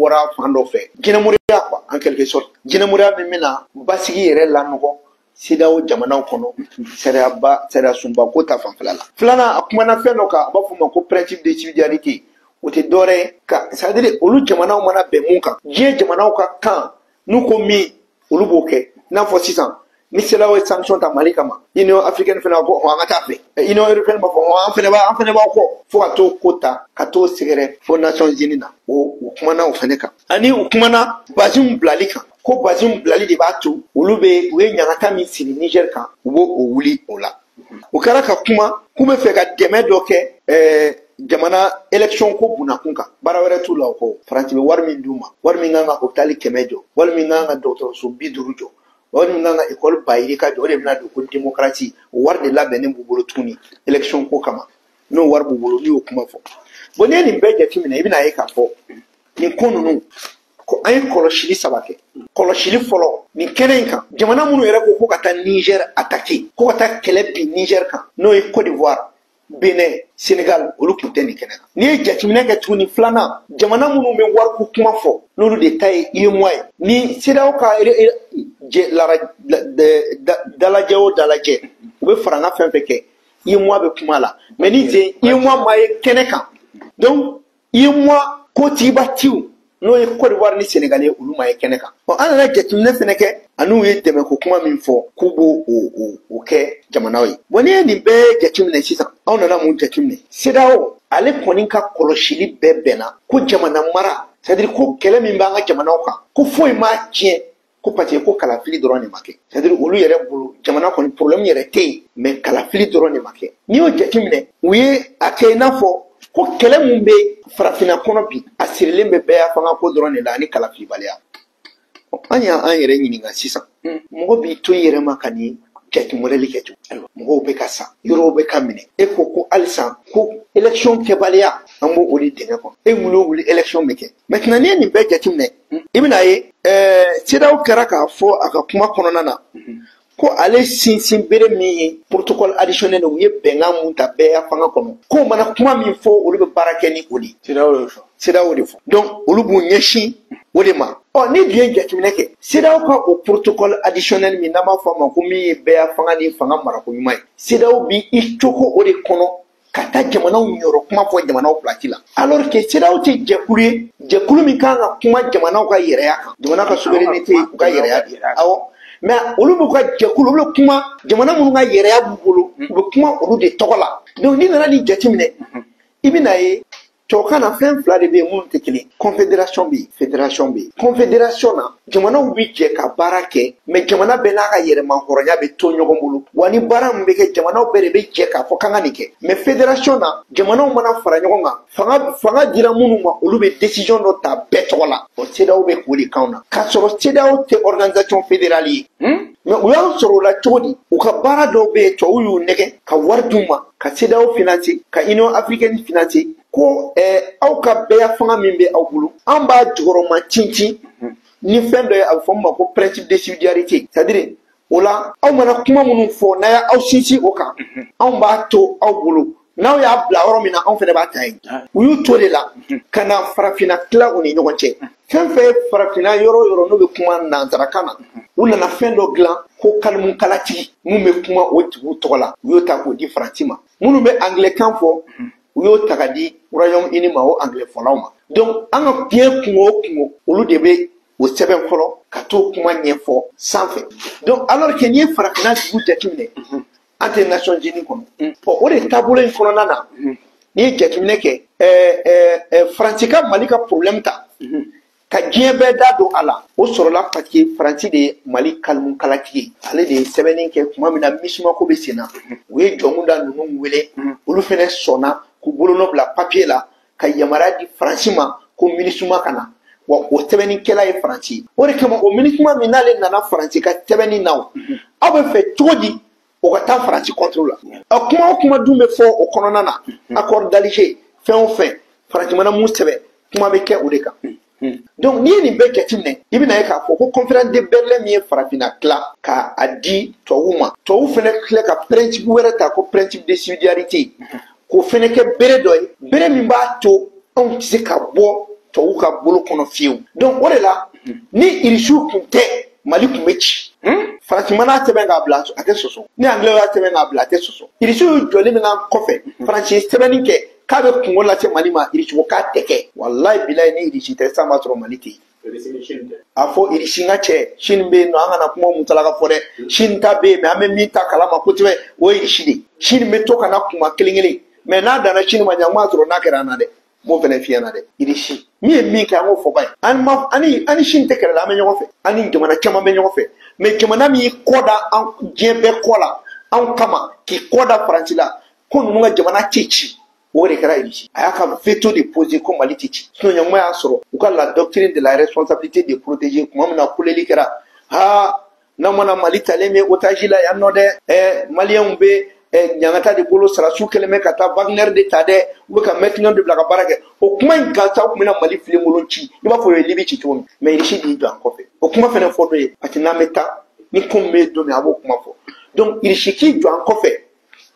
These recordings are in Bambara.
bɔra fan dɔ fɛ, jinɛmoriya quoi, en quelque sorte, jinɛmoriya min bɛna basigi yɛrɛ lanɔgɔ CEDEAO jamanaw kɔnɔ, sariyaba, sariya sunba ko ta fanfɛla la. Filanan, a kumana fɛn dɔ kan, a b'a fɔ o ma ko principe de subsidiarité. O tɛ dɔwɛrɛ ye ka, c'est à dire, olu jamanaw mana bɛn mun kan, diɲɛ jamanaw ka kan, n'u ko min, olu b'o kɛ. I n'a fɔ sisan, ni CEDEAO ye sanction ta Mali kama, Union africaine fana ko an ka taa fɛ, Union européenne b'a fɔ an fana b'aw kɔ, fo ka t'o ko ta ka t'o sɛgɛrɛ fo Nations Unies na. O kumana o fana kan, ani u kumana Bazoum bilali kan, ko Bazoum bilali de b'a to olu bɛ u ye ɲangata min siri Niger kan, u b'o o wuli o la. O kɛra ka kuma k'u bɛ fɛ ka dɛmɛ dɔ kɛ jamana élection ko bunakun kan. Baara wɛrɛ t'u la o kɔ. Faransi bɛ wari min d'u ma, wari min kan ka hôpital 100 jɔ, wari min kan ka dɔgɔtɔrɔso 50 jɔ, wari min kan ka école ba yirika jɔ, o de bɛna don ko démocratie. O wari de labɛnnen b'u bolo tuguni élection ko kama. N'o wari b'u bolo, n'u y'o kuma fɔ. Bon, n'i ye nin bɛɛ jateminɛ, i bɛna ye k'a fɔ nin ko ninnu ko an ye kɔlɔsili saba kɛ. Kɔlɔsili fɔlɔ, nin kɛnɛ in kan, jamana minnu yɛrɛ ko ko ka taa Niger attaquer, ko ka taa kɛlɛ bin Niger kan, n'o ye Côte d'Ivoire, Benin, Sénégal, olu tun tɛ nin kɛnɛ kan. N'i ye jateminɛ kɛ tuguni, filanan, jamana minnu bɛ wariko kuma fɔ, n'olu de ta ye UEMOA ye, ni CEDEAO ka dalajɛ o dalajɛ, u bɛ faranga fɛn fɛn kɛ, UEMOA bɛ kuma la, mais ni zen UEMOA ma ye kɛnɛ kan. Donc UEMOA kotigibatiw, n'o ye Côte d'Ivoire ni Sénégal ye, olu ma ye kɛnɛ kan. Ɔ, an nana jateminɛ fɛnɛ kɛ, ani u ye dɛmɛko kuma min fɔ k'u b'o o kɛ jamanaw ye. Bon, n'i ye nin bɛɛ jateminɛ sisan, anw nana mun jateminɛ? CEDEAO ale kɔni ka kɔlɔsili bɛɛ bɛnna ko jamana mara, c'est à dire ko kɛlɛ min b'an ka jamanaw kan, ko foyi m'a tiɲɛ, ko parce que ko kalafili dɔrɔn de ma kɛ. C'est à dire, olu yɛrɛ bolo, jamana kɔni problème yɛrɛ tɛ yen, mais kalafili dɔrɔn de ma kɛ. N'i y'o jateminɛ, u ye a kɛ i n'a fɔ ko kɛlɛ mun bɛ farafinna kɔnɔ bi, a sirilen bɛ bɛɛ fanga ko dɔrɔn de la ani kalafilibaliya. An y'an yɛrɛ ɲininka sisan, mɔgɔ b'i to i yɛrɛ ma ka nin jateminɛli kɛ cogo, mɔgɔw bɛ ka sa, yɔrɔw bɛ ka minɛ, e ko ko halisa ko élection kɛbaliya, an b'o o de dingɛ kɔnɔ. E wuli o wuli, élection bɛ kɛ. Maintenant, n'i ye nin bɛɛ jateminɛ, i bɛna ye CEDEAO kɛra k'a fɔ a ka kuma kɔnɔna na ko ale sinsin bere min ye protocole additionnel, u ye bɛnkan mun ta bɛɛ fanga kɔnɔ, k'o mana kuma min fɔ, olu bɛ baara kɛ ni o de ye. CEDEAO de fɔ. CEDEAO de fɔ. Donc olu b'u ɲɛsin o de ma. Ɔ, ni dun ye jateminɛ kɛ, CEDEAO ka o protocole additionnel min n'an b'a fɔ a ma ko min ye bɛɛ fanga ni fanga marako ɲuman ye, CEDEAO bi i cogo o de kɔnɔ ka taa jamanaw ɲɔrɔ kuma fɔ jamanaw place la, alors que CEDEAO tɛ jɛkulu ye, jɛkulu min kan ka kuma jamanaw ka yɛrɛya kan, jamana ka souveraineté, u ka yɛrɛya de. Awɔ, mais olu b'u ka jɛkulu, olu bɛ kuma jamana minnu ka yɛrɛya b'u bolo, u bɛ kuma olu de tɔgɔ la. Donc n'i nana nin jateminɛ, i bɛna ye tubabukan na, fɛn fila de bɛ yen minnu tɛ kelen: confédération bɛ yen, fédération bɛ yen. Confédération na, jamanaw bɛ jɛ ka baara kɛ, mais jamana bɛɛ n'a ka yɛrɛma hɔrɔnya bɛ to ɲɔgɔn bolo wa. Ni baara min bɛ kɛ, jamanaw bɛɛ de bɛ jɛ k'a fɔ k'an ka nin kɛ. Mais fédération na, jamanaw mana fara ɲɔgɔn kan, fanga dira minnu ma, olu bɛ décision dɔ ta bɛɛ tɔgɔ la. O CEDEAO bɛ k'o de kanw na, k'a sɔrɔ CEDEAO tɛ organisation fédérale ye. Mais u y'an sɔrɔ o la cogo di? U ka baara dɔw bɛ yen, tubabuw y'u nɛgɛ ka wari d'u ma ka CEDEAO financer, ka Union africaine financer, ko aw ka bɛɛ fanga min bɛ aw bolo, an b'a jukɔrɔma tintin ni fɛn dɔ ye, a bɛ fɔ min ma ko principe de subsidiarité. C'est à dire, o la, aw mana kuma minnu fɔ, n'a y'aw sinsin o kan, anw b'a to aw bolo, n'aw y'a bila yɔrɔ min na, anw fana b'a ta yen. U y'u to de la ka na farafinna tila u ni ɲɔgɔn cɛ. Fɛn fɛn ye farafinna yɔrɔ o yɔrɔ n'o bɛ kuma nanzarakan na, u nana fɛn dɔ dilan ko kalimukalatigi mun bɛ kuma o tigiw tɔgɔ la, u y'o ta k'o di Faransi ma. Minnu bɛ anglais kan fɔ, u y'o ta ka di Royaume-Uni ma, o anglais fɔlaw ma. Donc an ka diɲɛ kungo o kungo, olu de bɛ o sɛbɛn fɔlɔ ka t'o kuma ɲɛfɔ sanfɛ. Donc alors que n'i ye farafinna dugu jateminɛ, an tɛ Nations Unies kɔnɔ. Ɔ, o de taabolo in kɔnɔna na, n'i ye jateminɛ kɛ, Faransi ka Mali ka problème ta ka diɲɛ bɛɛ da don a la, o sɔrɔla parce que Faransi de ye Mali kalimukalatigi ye. Ale de ye sɛbɛnni kɛ tuma min na MINUSMA ko bɛ sen na, u ye Dioncounda ninnu wele, olu fɛnɛ sɔnna k'u bolonɔ bila papier la ka yamaruya di Faransi ma ko MINUSMA ka na wa. O sɛbɛnnikɛla ye Faransi ye. O de kama, o MINUSMA min n'ale nana Faransi ka sɛbɛnni na, o aw bɛ fɛ cogo di o ka taa Faransi contre la? A kuma o kuma dun bɛ fɔ o kɔnɔna na, accord d'Alger, fɛn o fɛn, Faransi mana mun sɛbɛn, kuma bɛ kɛ o de kan. Donc n'i ye nin bɛɛ jateminɛ, i bɛna ye k'a fɔ ko conférence de Berlin min ye farafinna tila ka a di tubabuw ma, tubabuw fɛnɛ filɛ ka principe wɛrɛ ta ko principe de subsidiarité, k'o fɛnɛ kɛ bere dɔ ye, bere min b'a to anw tɛ se ka bɔ tubabuw ka bolo kɔnɔ fiyewu. Donc o de la, ni Irisiw tun tɛ, Mali tun bɛ ci. Faransi mana sɛbɛn k'a bila, a tɛ sɔsɔ. Ni Angilɛ y'a sɛbɛn k'a bila, a tɛ sɔsɔ. Irisiw y'u jɔlen min k'an kɔfɛ, Faransi ye sɛbɛnni kɛ k'a bɛ kungo lase Mali ma, Irisi ko k'a tɛ kɛ. Walayi bilayi, ni Irisi tɛ, sisan b'a sɔrɔ Mali tɛ yen. A fɔ Irisi, n ka cɛ, Chine bɛ yen nɔ, an kana kuma musalaka fɔ dɛ. Chine ta bɛ yen, mais an bɛ min ta kalama kosɛbɛ, o ye Irisi de ye. Chine bɛ to ka na kuma kelen kelen, mais n'a danna Chine ma, ɲankuma sɔrɔ n'a kɛra an na dɛ. N b'o fana f'i ɲɛna dɛ. Irisi min ye min kɛ, an k'o fɔ ba ye. An ma ani ani Chine tɛ kɛlɛ la, an bɛ ɲɔgɔn fɛ, an ni jamana caman bɛ ɲɔgɔn fɛ, mais jamana min y'i kɔ da an diɲɛ bɛɛ kɔ la anw kama, k'i kɔ da Faransi la ko ninnu ka jamana tɛ ci, o de kɛra Irisi. A y'a ka veto de posé ko Mali tɛ ci. Sinon ɲankuma y'a sɔrɔ u ka la doctrine de la responsabilité de protéger, tuma min na kuleli kɛra, ha, n'an mana Mali talen bɛ otage la yan nɔ dɛ, Maliyɛnw bɛ ɲangata de bolo, sarasiw kɛlen bɛ ka taa Wagner de ta dɛ, u bɛ ka mercenaires de bila ka baara kɛ. O kuma in gansan, u tun bɛna Mali filenkolon ci i b'a fɔ o ye Libi ci cogo min. Mais Irisi de y'i jɔ an kɔfɛ. O kuma fana fɔ dɔ ye, parce que n'an bɛ taa ni ko min bɛ don min, a b'o kuma fɔ. Donc Irisi k'i jɔ an kɔfɛ,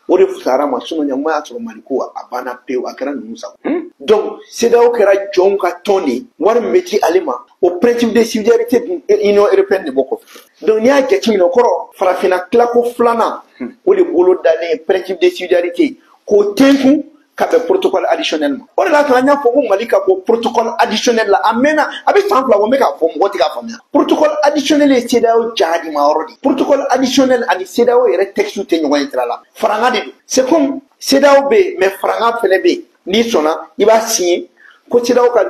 o de fisayara ma. Sinon ɲankuma y'a sɔrɔ Mali ko a banna pewu, a kɛra ninnu sago. Donc CEDEAO kɛra jɔnw ka tɔn de ye, wari min bɛ di ale ma, o principe de subsidiarité dun, Union européenne de b'o kɔfɛ. Donc n'i y'a jateminɛ, o kɔrɔ farafinna tilako filanan, o de bolo dalen ye principe de subsidiarité k'o tenkun ka bɛn protocole additionnel ma. O de la an y'a fɔ ko Mali ka bɔ protocole additionnel la. A mɛnna, a bɛ san 2 bɔ, n bɛ k'a fɔ, mɔgɔ tɛ k'a faamuya. Protocole additionnel ye CEDEAO jahadima yɔrɔ de. Protocole additionnel ani CEDEAO yɛrɛ texte tɛ ɲɔgɔn ye sira la, faranga de don. C'est comme CEDEAO bɛ yen, mais faranga fɛnɛ bɛ yen. N'i sɔnna, i b'a signé ko CEDEAO ka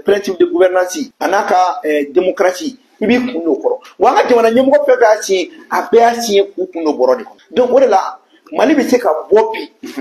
principe de gouvernance a n'a ka démocratie, i b'i kun don o kɔrɔ. Wa an ka jamana ɲɛmɔgɔ fɛn fɛn y'a signé, a bɛɛ y'a signé k'u kun don bɔrɔ de kɔnɔ. Donc o de la, Mali bɛ se ka bɔ bi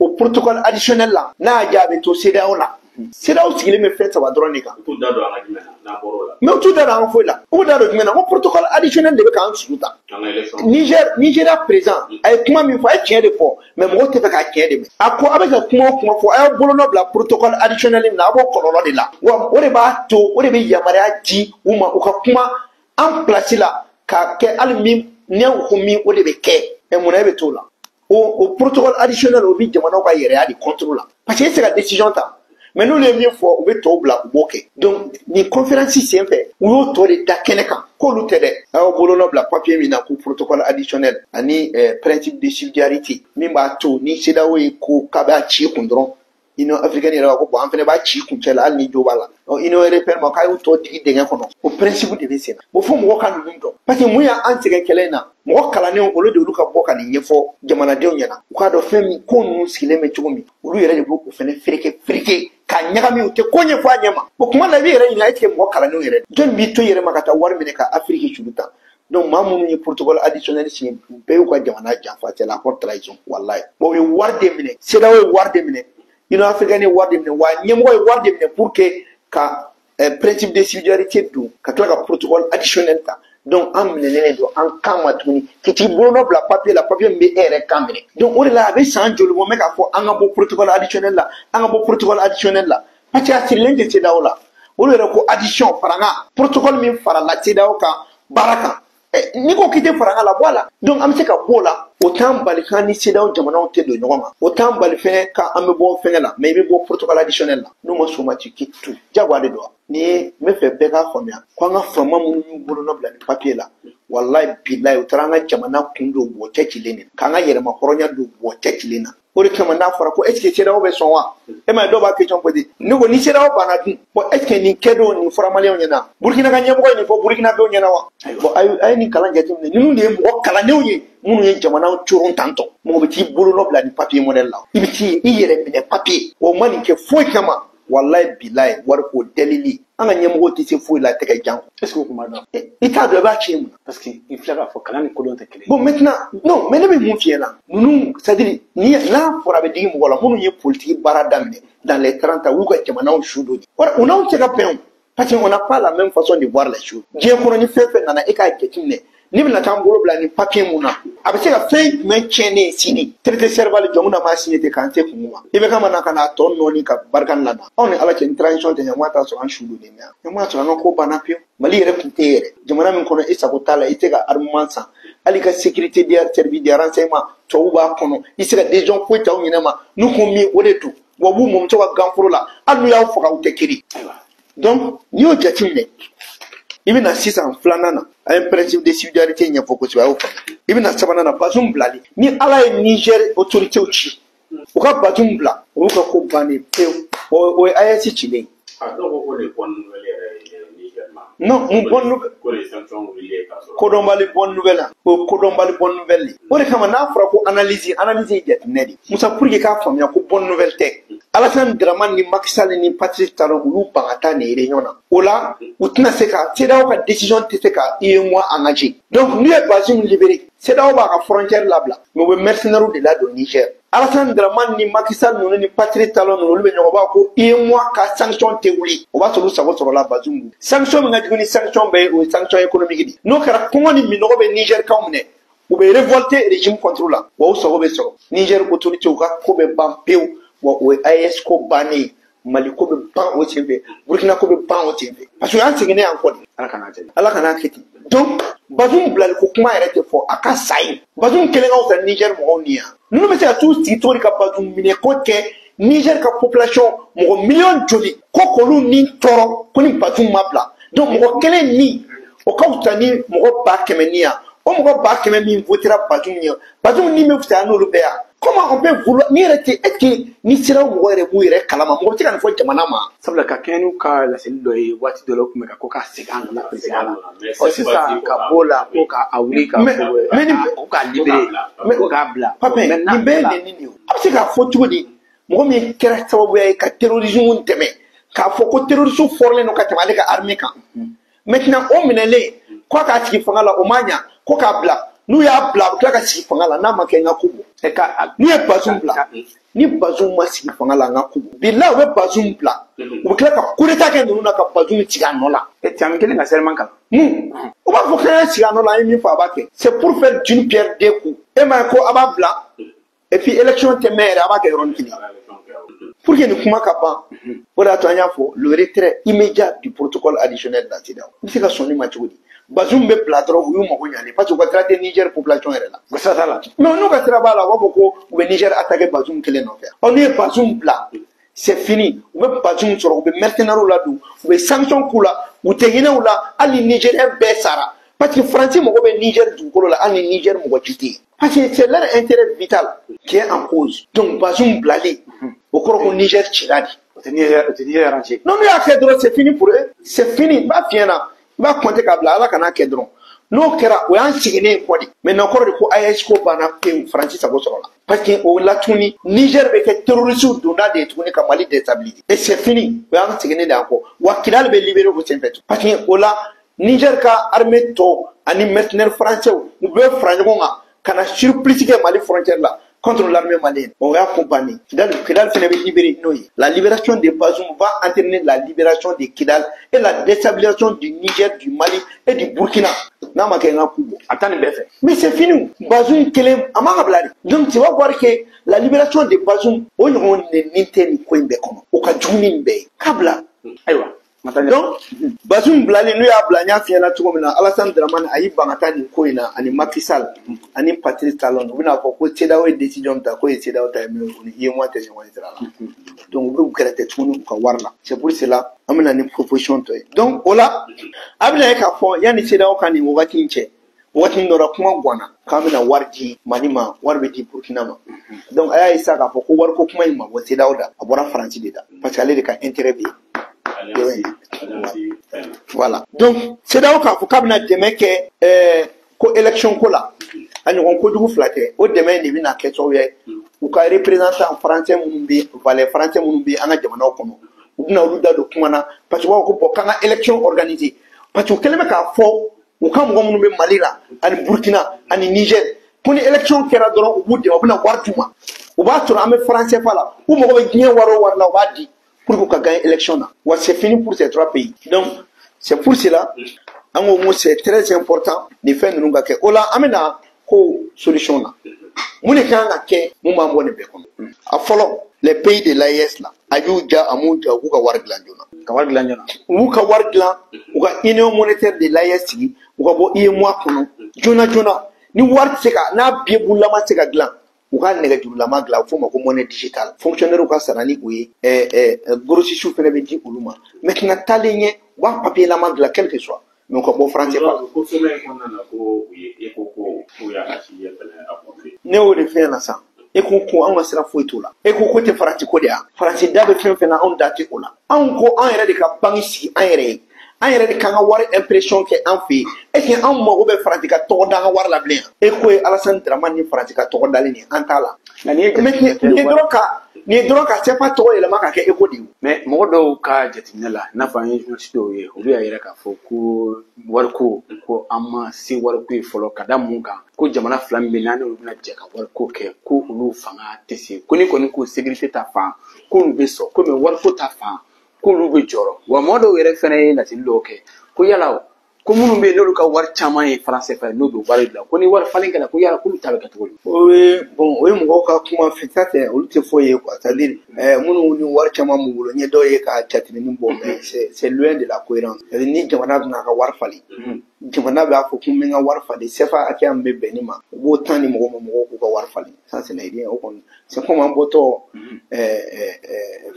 o protocole additionnel la, n'a y'a diya, a bɛ to CEDEAO la. CEDEAO sigilen bɛ fɛn saba dɔrɔn de kan. U t'u da don an ka jumɛn na n'an bɔr'o la? Mais u t'u da don an ka foyi la. U da don jumɛn na? Ko protocole additionnel de bɛ k'an susu ta. An ka élection. Niger, Nigeria président a ye kuma min fɔ, a ye tiɲɛ de fɔ, mais mɔgɔw tɛ fɛ k'a tiɲɛ de mɛn. A ko a bɛ ka kuma o kuma fɔ, a y'aw bolonɔ bila protocole additionnel min na, a b'o kɔlɔlɔ de la. Wa o de b'a to, o de bɛ yamaruya di u ma, u ka kuma an place la k'a kɛ hali min ni u ko min, o de bɛ kɛ. Ɛ, munna e bɛ t'o la? O protocole additionnel, o bɛ jamanaw ka yɛrɛya de contre la, parce que e tɛ se ka décision ta, mais n'olu ye min fɔ, u bɛ tɔw bila, u b'o kɛ. Donc nin conférence sen fɛ, u y'o tɔ de da kɛnɛ kan k'olu tɛ dɛ, a y'aw bolonɔ bila papier min na ko protocole additionnel ani principe de subsidiarité, min b'a to ni CEDEAO ye ko k'a b'a ci kun dɔrɔn, Union africaine yɛrɛ b'a ko bon, an fana b'a ci kuncɛ la hali ni jo b'a la. Union européenne ma k'a y'u tɔ digi dingɛ kɔnɔ. O principe de bɛ sen na. O fo mɔgɔ ka ninnu dɔn, parce que mun y'an sɛgɛn kɛlɛ in na, mɔgɔ kalannenw, olu de olu ka bɔ ka nin ɲɛfɔ jamanadenw ɲɛna, u k'a dɔn fɛn min ko ninnu sigilen bɛ cogo min. Olu yɛrɛ de b'o fana fereke fereke k'a ɲagami, u tɛ ko ɲɛfɔ a ɲɛ ma. O kuma la, i b'i yɛrɛ ɲininka, est ce que mɔgɔ kalannenw yɛrɛ, jɔnni b'i to i yɛrɛ ma ka taa wari minɛ ka Afiriki juru ta? Donc maa minnu ye protocole additionnel signé, bɛɛ y'u ka jamana janfa, c'est la haute trahison, wallahi. Bon, u ye wari de minɛ, CEDEAO ye wari de minɛ, Union africaine ye wari de minɛ, wa ɲɛmɔgɔ ye wari de minɛ pour que ka principe de subsidiarité don, ka tila ka protocole additionnel ta. Donc an minɛnen de don an kan ma tuguni k'i t'i bolonɔ bila papier la, papier min bɛ e yɛrɛ kan minɛ. Donc o de la, a bɛ san joli bɔ, n bɛ k'a fɔ an ka bɔ protocole additionnel la, an ka bɔ protocole additionnel la, parce que a sirilen tɛ CEDEAO la. Olu yɛrɛ ko addition, faranga, protocole min farala CEDEAO kan baara kan, n'i ko k'i tɛ faranga la, bɔ a la. Donc an bɛ se ka bɔ o la, o t'an bali k'an ni CEDEAO jamanaw tɛ don ɲɔgɔn kan, o t'an bali fɛnɛ k'an bɛ bɔ fɛngɛ la, mais i bɛ bɔ protocole additionnel la. N'u ma sɔn o ma, tu quittes tout, jagoya de don wa. Ni ye n bɛ fɛ bɛɛ k'a faamuya ko an ka faama minnu y'u bolonɔ bila nin papier la, walayi bilayi, u taara an ka jamana kun don bɔ cɛ cilen de, k'an ka yɛrɛma hɔrɔnya don bɔ cɛ cilen na. O de kama n'a fɔra ko est ce que CEDEAO bɛ sɔn wa, e ma ye dɔw b'a question poser ne ko ni CEDEAO banna dun? Bon, est ce que nin kɛdon nin fɔra Maliyɛnw ɲɛna, Burukina ka ɲɛmɔgɔ ye nin fɔ Burukina denw ɲɛna wa? Bon, a ye nin kalan jateminɛ. Ninnu de ye mɔgɔ kalannenw ye minnu ye jamanaw coron tantɔ. Mɔgɔ bɛ t'i bolonɔ bila nin papier modèle la, i bɛ t'i i yɛrɛ minɛ papier, o ma nin kɛ foyi kama, walayi bilayi, wari ko delili. An ka ɲɛmɔgɔw tɛ se foyi la, tɛgɛ jan. Est ce que o kun b'a dɔn? I t'a dɔn, i b'a tiɲɛ mun na? Parce que i filɛ k'a fɔ, kalan ni kodɔn tɛ kelen ye. Bon, maintenant, non, mais ne bɛ mun f'i ɲɛna, ninnu, c'est à dire ni n'a fɔra a bɛ digi mɔgɔ la, minnu ye politique baara daminɛ dans les 30 ans, u y'u ka jamanaw su don. O n'anw tɛ ka bɛn o, parce que on n'a pas la même façon de voir les choses. Diɲɛ kɔnɔ ni fɛn fɛn nana, e k'a jateminɛ, ne bɛna taa n bolo bila nin papier mun na, a bɛ se ka fɛn jumɛn tiɲɛ ne ye sini? Traité Serval, jɔn na m'a signé ten k'an se kun ma. I bɛ kama na ka n'a tɔ nɔɔni ka barika nin lana. Anw ni Ala cɛ, ni transition tɛ, ɲama t'a sɔrɔ an su donnen bɛ yan, ɲama sɔrɔ an ka ko banna pewu. Mali yɛrɛ tun tɛ yɛrɛ jamana min kɔnɔ, e sago t'a la, i tɛ se ka armement san, hali ka sécurité de service de renseignement tubabu b'a kɔnɔ, i tɛ se ka décision foyi ta u ɲɛna ma. N'u ko min, o de don. Wa u b'u mɔmuso ka ganforo la, hali n'u y'aw faga, u tɛ kiri. Ayiwa. Donc n'i y'o jateminɛ, i bɛna sisan filanan na, a ye principe de subsidiarité ɲɛfɔ kosɛbɛ, a y'o faamu. I bɛna sabanan na, Bazoum bilali. Ni Ala ye Niger autorités ci, u ka Bazoum bila, o y'u ka ko bannen pewu. O ye AES cilen ye. A dɔw ko ko nin bonne nouvelle yɛrɛ ye Niger ma. Non, mun bonne nouvelle? Ko nin sanction wulilen k'a sɔrɔ. Kodɔnbali bonne nouvelle la, o ye kodɔnbali bonne nouvelle de. O de kama n'a fɔra ko analyse, analyse ye jateminɛ de. Musa, pour que k'a faamuya ko bonne nouvelle tɛ, Alassane Dramane ni Macky Sall ni Patrice Talon, u y'u ban ka taa nin réunion na. O la, u tɛna se ka CEDEAO ka décision tɛ se ka UEMOA engagé. Donc n'u ye Bazoum libéré, CEDEAO b'a ka frontière labila, mais u bɛ mercenaires de ladon Niger. Alassane Dramane ni Macky Sall ninnu ni Patrice Talon ninnu, olu bɛ ɲɔgɔn b'a ko UEMOA ka sanction tɛ wuli. O b'a sɔrɔ u sago sɔrɔla Bazoum bolo. Sanction min ka jugu ni sanction bɛɛ ye, o ye sanction économique de. N'o kɛra, kɔngɔ ni minɔgɔ bɛ Niger kaw minɛ, u bɛ révolter régime contre la, wa u sago bɛ sɔrɔ. Niger autorité u ka ko bɛ ban pewu, wa o ye AES ko bannen ye. Mali ko bɛ ban o senfɛ, Burkina ko bɛ ban o senfɛ, parce que o y'an seginnen yan kɔ de. Ala kana kɛ. Ala kana kɛ ten. Donc Bazoum bilali ko kuma yɛrɛ tɛ fɔ, a ka sa yen. Bazoum kelen ka fisa Niger mɔgɔw ni yan. Ninnu bɛ se ka t'u sigi cogo di ka Bazoum minɛ ko kɛ Niger ka population mɔgɔ miliyɔn joli ko k'olu ni tɔɔrɔ ko ni Bazoum ma bila? Donc mɔgɔ kelen ni o ka fisa ni mɔgɔ 100 000 ni yan. O mɔgɔ 100 000 min votera Bazoum ɲɛ, Bazoum ni bɛ fisaya n'olu bɛɛ yan. Comment on peut vouloir? Ni yɛrɛ tɛ, est ce que ni sera mɔgɔ yɛrɛ b'u yɛrɛ kalama, mɔgɔ bɛ se ka nin fɔ jamana ma? Sabula ka kɛɲɛ n'u ka laseli dɔ ye, waati dɔ la, u tun bɛ ka ko ka segin a nɔ na président la. Ɔ, sisan ka b'o la, ko k'a wuli ka ko k'a libéré, ko k'a bila. Pape, nin bɛɛ ye nɛni de ye. A bɛ se k'a fɔ cogo di, mɔgɔ min kɛra sababu ye ka terrorisme dɛmɛ, k'a fɔ ko terroriste fɔrɔlen don ka tɛmɛ ale ka armée kan? Maintenant o minɛlen ko a k'a sigi fanga la, o ma ɲa, ko k'a bila. N'u y'a bila, a bɛ tila ka sigi fanga la. N'a ma kɛ, n ka ko bɔ. N'u ye Bazoum bila, ni Bazoum ma sigi fanga la, n ka ko bɔ. Bilahi, u bɛ Bazoum bila, u bɛ tila ka coup d'état kɛ ninnu na ka Bazoum sigi a nɔ la. E cɛ kelen ka serment kalan. Mun u b'a fɔ k'an y'a sigi a nɔ la, an ye min fɔ a b'a kɛ. C'est pour faire d'une pierre deux coups. E m'a ye ko a b'a bila, et puis élection tɛ mɛn yɛrɛ, a b'a kɛ yɔrɔnin kelen pour que nin kuma ka ban. O de y'a to an y'a fɔ le retrait immédiat du protocole additionnel de la CEDEAO. I bɛ se ka sɔn nin ma cogo di? Bazoum bɛ bila dɔrɔn, u y'u mago ɲalen, parce que u ka sira tɛ Niger population yɛrɛ la. U ka sira t'a la. Mais n'u ka sira b'a la, u b'a fɔ ko u bɛ Niger attaquer Bazoum kelen nɔfɛ. Ɔ, n'u ye Bazoum bila, c'est fini. U bɛ Bazoum sɔrɔ, u bɛ mercenaires ladon, u bɛ sanction k'u la, u tɛ hinɛ u la, hali ni Nigérien bɛɛ sara. Parce que Faransi mago bɛ Niger dugukolo la, hali ni Niger mɔgɔ ci tɛ yen. Parce que c'est leur intérêt vital qui est en cause. Donc Bazoum bilalen, o kɔrɔ ko Niger cira de. O tɛ Niger, o tɛ Niger arrangé. Non, n'u y'a kɛ dɔrɔn, c'est fini pour eux. C'est fini. N b'a f'i ɲɛna, i b'a compter k'a bila, Ala kana kɛ dɔrɔn. N'o kɛra, o y'an seginnen ye kɔ de. Maintenant kɔrɔ de ko AES ko banna pewu, Faransi sago sɔrɔ la. Parce que o la tuguni, Niger bɛ kɛ terroriste donda de ye tuguni ka Mali déstabiliser. Et c'est fini. O y'an seginnen de yan kɔ. Wa Kidal bɛ libérer o senfɛ tuguni. Parce que o la, Niger ka armée tɔ ani mercenaires français, u bɛɛ fara ɲɔgɔn kan ka na surprise kɛ Mali frontière la contre l'armée malienne. O y'a ko bannen. Kidal, Kidal fana bɛ libéré n'o ye. La libération de Bazoum va entraîner la libération de Kidal et la déstabilisation du Niger, du Mali et du Burkina. N'a ma kɛ, n ka ku bɔ. A bɛ taa nin bɛɛ fɛ. Mais c'est fini. Bazoum kelen, a man ka bila de. Donc tu vas voir que la libération de Bazoum, o ɲɔgɔn nɛni tɛ nin ko in bɛɛ kɔnɔ. O ka jugu ni nin bɛɛ ye. K'a bila. Ayiwa. Donc Bazoum bilalen, n'u y'a bila, n y'a f'i ɲɛna cogo min na, Alassane Dramane a y'i ban ka taa nin ko in na, ani Macky Sall ani Patrice Talon, u bɛna fɔ ko CEDEAO ye décision ta, k'o ye CEDEAO ta ye, mais u ni UEMOA tɛ ɲɔgɔn ye sira la. Donc u bɛ u kɛrɛtɛ tuguni u ka wari la. C'est pour cela an bɛna ni proposition tɔ ye. Donc o la, a bɛna ye k'a fɔ yanni CEDEAO ka nin wagati in cɛ, wagati dɔ la, kuma ganna k'an bɛna wari di Mali ma, wari bɛ di Burkina ma. Donc a y'a ye sisan k'a fɔ ko wariko kuma in ma bɔ CEDEAO da, a bɔra Faransi de da, parce que ale de ka intérêt bɛ yen. Voilà. Donc, CEDEAO k'a fɔ k'a bɛna dɛmɛ kɛ ko élection ko la, a ɲɔgɔn kojugu fila tɛ. O dɛmɛ in de bɛna kɛ sababu ye, u ka représentant français minnu bɛ, valais français minnu bɛ an ka jamanaw kɔnɔ, u bɛna olu da don kuma na, parce que u b'a fɔ ko bon, k'an ka élection organiser, parce que u kɛlen bɛ k'a fɔ u ka mɔgɔ minnu bɛ Mali la ani Burkina ani Niger ko ni élection kɛra dɔrɔn, u b'u dɛmɛ, u bɛna wari d'u ma. U b'a sɔrɔ an bɛ franc CFA la, u mago bɛ diɲɛ wari o wari la, u b'a di pour que ka gagner élection na. Wa c'est fini pour ces trois pays. Donc c'est pour cela an ko ko c'est très important nin fɛn ninnu ka kɛ. O la, an bɛna ko solution na, mun de kan ka kɛ, mun b'an bɔ nin bɛɛ kɔnɔ? A fɔlɔ, les pays de l'AES la, a y'u ja, a m'u ja, u k'u ka wari dilan joona. Ka wari dilan joona. U b'u ka wari dilan, u ka union monétaire de l'AES sigi, u ka bɔ UEMOA kɔnɔ joona joona. Ni wari tɛ se ka n'a biye bulama tɛ se ka dilan. U ka nɛgɛjurulama dilan, a bɛ f'o ma ko monnaie digitale. Fonctionnaire ka sara ni o ye, grossistes fana bɛ di olu ma. Maintenant, taalen ɲɛ, u b'a papier lama dilan, quel que soit, mais u ka bɔ franc CFA la. Ko sommet in kɔnɔna na, ko u ye ECO ko k'u y'a sujet fɛnɛ aborder. Ne y'o de fɛn na sisan. E ko ko anw ka sira foyi t'o la. E ko ko tɛ Faransi ko de ya. Faransi da bɛ fɛn fɛn na, anw da tɛ o la. Anw ko an yɛrɛ de ka banque sigi an yɛrɛ ye, an yɛrɛ de k'an ka wari impression kɛ an fɛ yen. Est ce que anw mago bɛ Faransi ka tɔgɔ da an ka wari la bilen? E ko ye Alassane Dramane ni Faransi ka tɔgɔ dalen de ye, an t'a la. Nka n'i ye Mais nin ye dɔrɔn ka CFA tɔgɔ yɛlɛma ka kɛ ECO de ye. Mais mɔgɔ dɔw ka jateminɛ la, i n'a fɔ an ye journaliste dɔw ye, olu y'a yira k'a fɔ ko wariko, ko an ma se wariko ye fɔlɔ. Ka da mun kan? Ko jamana fila min bɛ n'an n'olu bɛna jɛ ka wariko kɛ, ko olu fanga tɛ se. Ko ni kɔni ko sécurité ta fan, k'olu bɛ sɔn ko, mais wariko ta fan, k'olu bɛ jɔrɔ. Wa mɔgɔ dɔw yɛrɛ fɛnɛ ye laseli dɔw kɛ ko yala ko minnu bɛ yen n'olu ka wari caman ye franc CFA ye, n'u bɛ wari bila, ko ni wari falen kɛra, ko yala k'olu ta bɛ kɛ cogo di? O ye bon, o ye mɔgɔw ka kuma fɛ, ça c'est olu tɛ foyi ye quoi. C'est à dire minnu ni wari caman b'u bolo, n ye dɔw ye ka jateminɛ bɔ, mais c'est loin de la cohérence. C'est à dire ni jamana bɛna a ka wari falen, jamana b'a fɔ ko n bɛ n ka wari falen, CFA hakɛya min bɛ bɛn nin ma, u b'o tan di mɔgɔw ma, mɔgɔw k'u ka wari falen. Ça c'est rien. O kɔni, c'est comme an bɔtɔ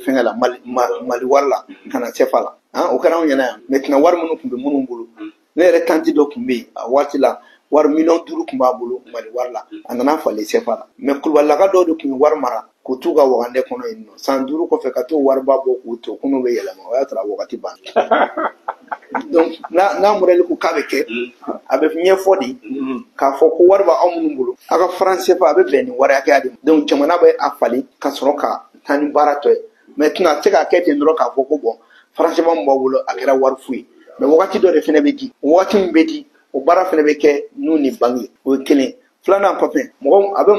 fɛnkɛ la, Mali Mali wari la ka na CFA la. Han, o kɛra anw ɲɛna yan. Maintenant, wari minnu tun bɛ minnu bolo, ne yɛrɛ tantie dɔ tun bɛ yen a waati la, wari 5 miliyɔn tun b'a bolo Mali wari la, a nana falen CFA la. Mais kulubalilaka dɔw de tun ye wari mara k'u t'u ka wagandɛ kɔnɔ yen nɔ. San 5 kɔfɛ, ka t'o wariba bɔ k'u to ko n'o bɛ yɛlɛma, o y'a sɔrɔ a wagati banna. Donc n'a modèle ko k'a bɛ kɛ, a bɛ ɲɛfɔ de k'a fɔ ko wari b'aw minnu bolo, aw ka franc CFA a bɛ bɛn nin wari hakɛya de ma. Donc jamana bɛ a falen ka sɔrɔ ka taa ni baara tɔ ye. Maintenant, a tɛ se k'a kɛ ten dɔrɔn k'a fɔ ko bon, franc CFA min b'aw bolo, a kɛra wari fu ye. Mais wagati dɔ de fɛnɛ bɛ di, o wagati min bɛ di, o baara fɛnɛ bɛ kɛ n'u ni banque ye. O ye kelen. Filanan kɔfɛ, mɔgɔ a bɛ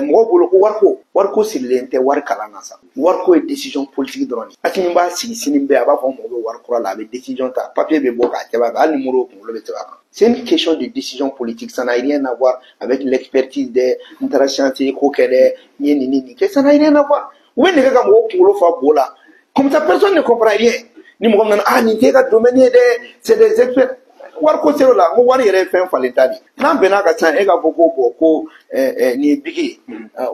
mɔgɔw bolo ko wariko sirilen tɛ wari kalan na sa. Wariko ye décision politique dɔrɔn de ye. Asimi b'a sigi sini bɛɛ, a b'a fɔ mɔgɔ bɛ wari kura la, a bɛ décision ta, papier bɛ bɔ k'a sɛbɛn a kan, hali ni Modibo kunkolo bɛ sɛbɛn a kan. C'est une question de décision politique, ça n'a rien à voir avec l'expertise des n taara science ko kɛ dɛ, n ye nin ni nin kɛ, ça n'a rien à voir. U bɛ nɛgɛ ka mɔgɔw kunkolo fa bo la, comme ça personne ne comprend rien. Ni mɔgɔ min nana, ah, nin t'e ka domaine ye dɛ, c'est des experts. Wariko sera o la, n ko wari yɛrɛ ye fɛn falenta de ye. N'an bɛn'a kan sisan, e k'a fɔ ko bon, ko nin ye bic ye,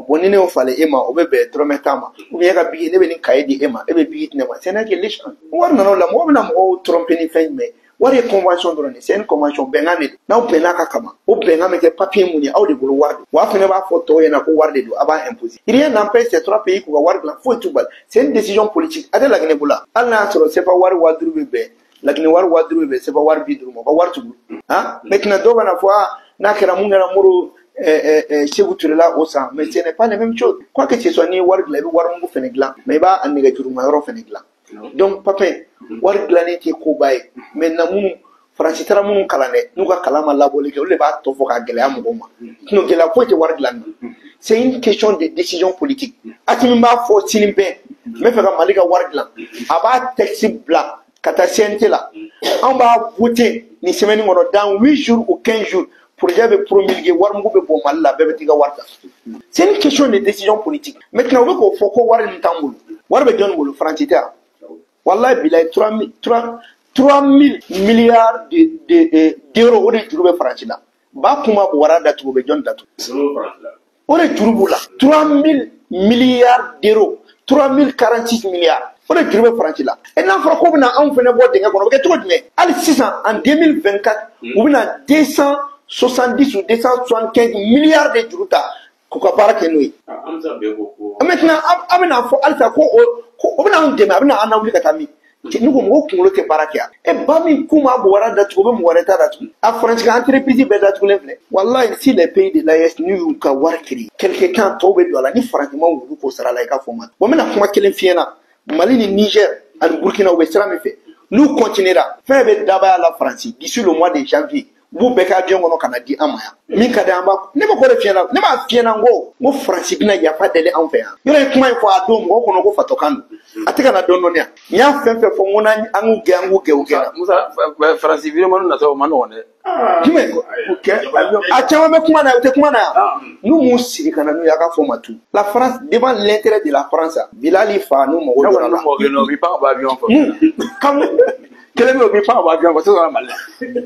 bon, ni ne y'o falen e ma, o bɛ bɛn dɔrɔmɛ 10 ma, ou bien e ka bic, ne bɛ nin cahier di e ma, e bɛ bic di ne ma, ce n'est que l'échange. Wari nana o la, mɔgɔ bɛna mɔgɔw tromper ni fɛn jumɛn ye? Wari ye convention dɔrɔn de, c'est une convention, bɛnkan de don. N'aw bɛn'a kan kama, o bɛnkan bɛ kɛ papier mun ye aw de bolo, wari don. Wa a fana b'a fɔ tɔw ɲɛna ko wari de don, a b'a imposer. Rien n'empêche ces trois pays k'u ka wari dilan, foyi t'u bali. C'est une décision politique. A tɛ Laginɛ bolo, hali n'a y'a sɔrɔ CFA wari 5000 bɛ bɛn, Laginɛ wari 5000 bɛ bɛn CFA wari 50 ma, u ka wari t'u bolo. Han, maintenant dɔw bɛna fɔ, ah, n'a kɛra mun kɛra Modibo Sékou Touré la o san, mais ce n'est pas la même chose. Quoi que ce soit, n'i ye wari dilan, i bɛ wari mugu fɛnɛ dilan, mais i b'a nɛgɛjuruma yɔrɔ fɛnɛ dilan. Donc papin, wari dilannen tɛ koba ye. Maintenant, minnu Faransi taara minnu kalan dɛ, n'u ka kalan ma labɔli kɛ, olu de b'a tɔ fɔ k'a gɛlɛya mɔgɔw ma. Sinon gɛlɛya foyi tɛ wari dilanni na, c'est une question de décision politique. Asimi b'a fɔ sini bɛɛ, n bɛ fɛ ka Mali ka wari dilan, a b'a texte bila ka taa CNT la, an b'a voter nin semaine kɔnɔ, dans 8 jours ou 15 jours, projet bɛ promulguer, wari mugu bɛ bɔ Mali la, bɛɛ bɛ t'i ka wari ta. C'est une question de décision politique. Maintenant, u bɛ k'o fɔ ko wari nin t'an bolo. Wari bɛ jɔnni bolo? Faransi tɛ yan. Wallahi bilahi, 3 000 milliards d'euros, o de juru bɛ Faransi la. Ba kuma wara datugu, o bɛ jɔn datugu? O de juru b'u la. 3 000 milliards d'euros, 3 046 milliards, o de juru bɛ Faransi la. E n'a fɔra k'o bɛna anw fɛnɛ bɔ dingɛ kɔnɔ, o bɛ kɛ cogo jumɛn? Hali sisan, en 2024, u bɛna 270 ou 275 milliards de juru ta k'u ka baara kɛ n'o ye. Maintenant, an bɛna fɔ halisa ko o bɛna anw dɛmɛ, a bɛna an lawuli ka taa min? Ni ko mɔgɔw kunkolo tɛ baara kɛ yan. E ba min k'u ma bɔ datugu, o bɛ mɔgɔ wɛrɛ ta datugu. A Faransi ka entreprise bɛɛ datugulen filɛ. Wallahi, si les pays de l'AES n'u y'u ka wari créer, quelque temps tɔw bɛ don a la. Ni Faransi ma wulu k'o sara la, i ka fɔ ma. Bon, n bɛna kuma kelen f'i ɲɛna. Mali ni Niger ani Burkina, u bɛ sira min fɛ, n'u continuera, fɛn bɛ dabaya la Faransi, d'ici le mois de janvier, u b'u bɛɛ kɛ avion kɔnɔ ka na di an ma yan. Min ka di an b'a, ne bɛ k'o de f'i ɲɛna, ne b'a f'i ɲɛna, n ko Faransi bɛna yafa deli anw fɛ yan. Yɔrɔ ye kuma in fɔ a don mɔgɔw kɔnɔ ko fatɔkan don, a tɛ ka na dɔɔnin dɔɔnin yan. N y'a fɛn fɛn fɔ, n ko n'an an k'u gɛn, an k'u gɛn, u gɛnna. Musa, Faransi virement natɔ, o ma nɔgɔn dɛ. Jumɛn? A caman bɛ kuma na, u tɛ kuma na yan. N'u m'u sigi ka na n'u ye, a ka fɔ ma tu. La France, devant l'intérêt de la France, Bilali fa n'u mago jɔra la. Mɔgɔ kelen o b'i pan ka bɔ avion fɛ. Kamu Kelen bɛ yen, o b'i pan ka bɔ avion fɛ, sisan Mali la.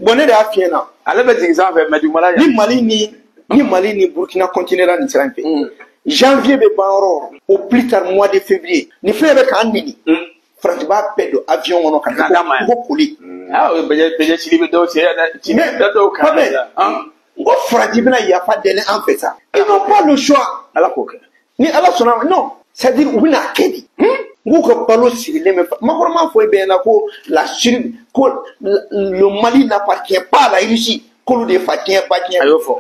Bon, ne de y'a f'i ɲɛna. Ale bɛ jigin sanfɛ, mais dugumala Ni Mali ni Ni Mali ni Burkina continuera nin sira in fɛ, janvier bɛ ban yɔrɔ o yɔrɔ, au plus tard mois de février, nin fɛn bɛ k'an neni, Faransi b'a bɛɛ don avion kɔnɔ ka taa ko koli. Ah, o bɛɛ cili bɛ dɔw cɛ ci bɛ dɔw kan. N ko Faransi bɛna yafa deli an fɛ sa. Ils n'ont pas le choix. Ala k'o kɛ. Ni Ala sɔnna, non, c'est-à-dire u bɛna kɛ de. N k'u ka balo sirilen bɛ. Macron m'a fɔ e bɛɛ ɲɛna ko la Syrie, ko le Mali n'appartient pas à la Russie, k'olu de fa tiɲɛ ba tiɲɛ. A y'o fɔ.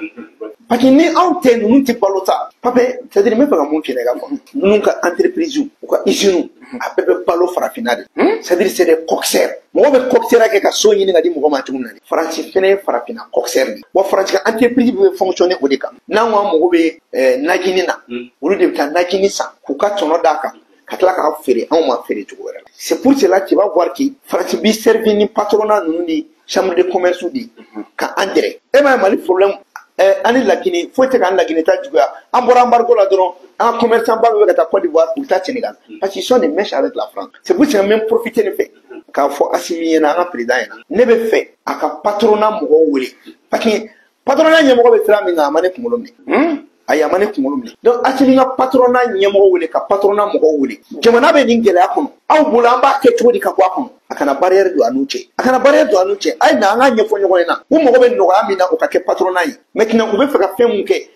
Parce que ni anw tɛ, ninnu tɛ balo ta. Pape, c'est-à-dire n bɛ fɛ ka mun f'i ɲɛna i ka fɔ. Ninnu ka entreprise, u ka usine, a bɛɛ bɛ balo farafinna de. C'est-à-dire c'est des coxeurs. Mɔgɔ bɛ coxeur kɛ ka so ɲini ka di mɔgɔ ma cogo min na. Faransi fɛnɛ ye farafinna coxeur de. Wa Faransi ka entreprise bɛ fonctionner o de kan. N'an ko an mago bɛ najini na, olu de bɛ taa najini san k'u ka tɔnɔ d'a kan, ka tila k'a feere anw ma feere cogo wɛrɛ la. C'est pour cela que tu vas voir que Faransi b'i servi ni patronat ninnu ni chambre de commerce de ka an dɛrɛ. E m'a ye Mali problème an ni Laginɛ foyi tɛ k'an Laginɛ ta juguya. An bɔra embargo la dɔrɔn, an ka commerçant ba bɛ ka taa Côte d'Ivoire, u bɛ taa Sénégal, parce qu'ils sont des mèches avec la France. C'est pour cela que n bɛ profiter nin fɛ k'a fɔ Assimi ɲɛna, an ka président ɲɛna, ne bɛ fɛ a ka patronat mɔgɔw wele, parce que patronat ɲɛmɔgɔ bɛ sira min kan, a ma ne kunkolo minɛ. Ayi, a ma ne kunkolo minɛ. Donc Assimi ka patronat ɲɛmɔgɔ wele, ka patronat mɔgɔw wele. Jamana bɛ nin gɛlɛya kɔnɔ, aw bolo an b'a kɛ cogo di ka bɔ a kɔnɔ? A kana barrière don a n'u cɛ, a kana barrière don a n'u cɛ. A ye na an k'a ɲɛfɔ ɲɔgɔn ɲɛna. U mago bɛ nɔgɔya min na, o ka kɛ patronat ye. Maintenant u bɛ fɛ ka fɛn mun kɛ,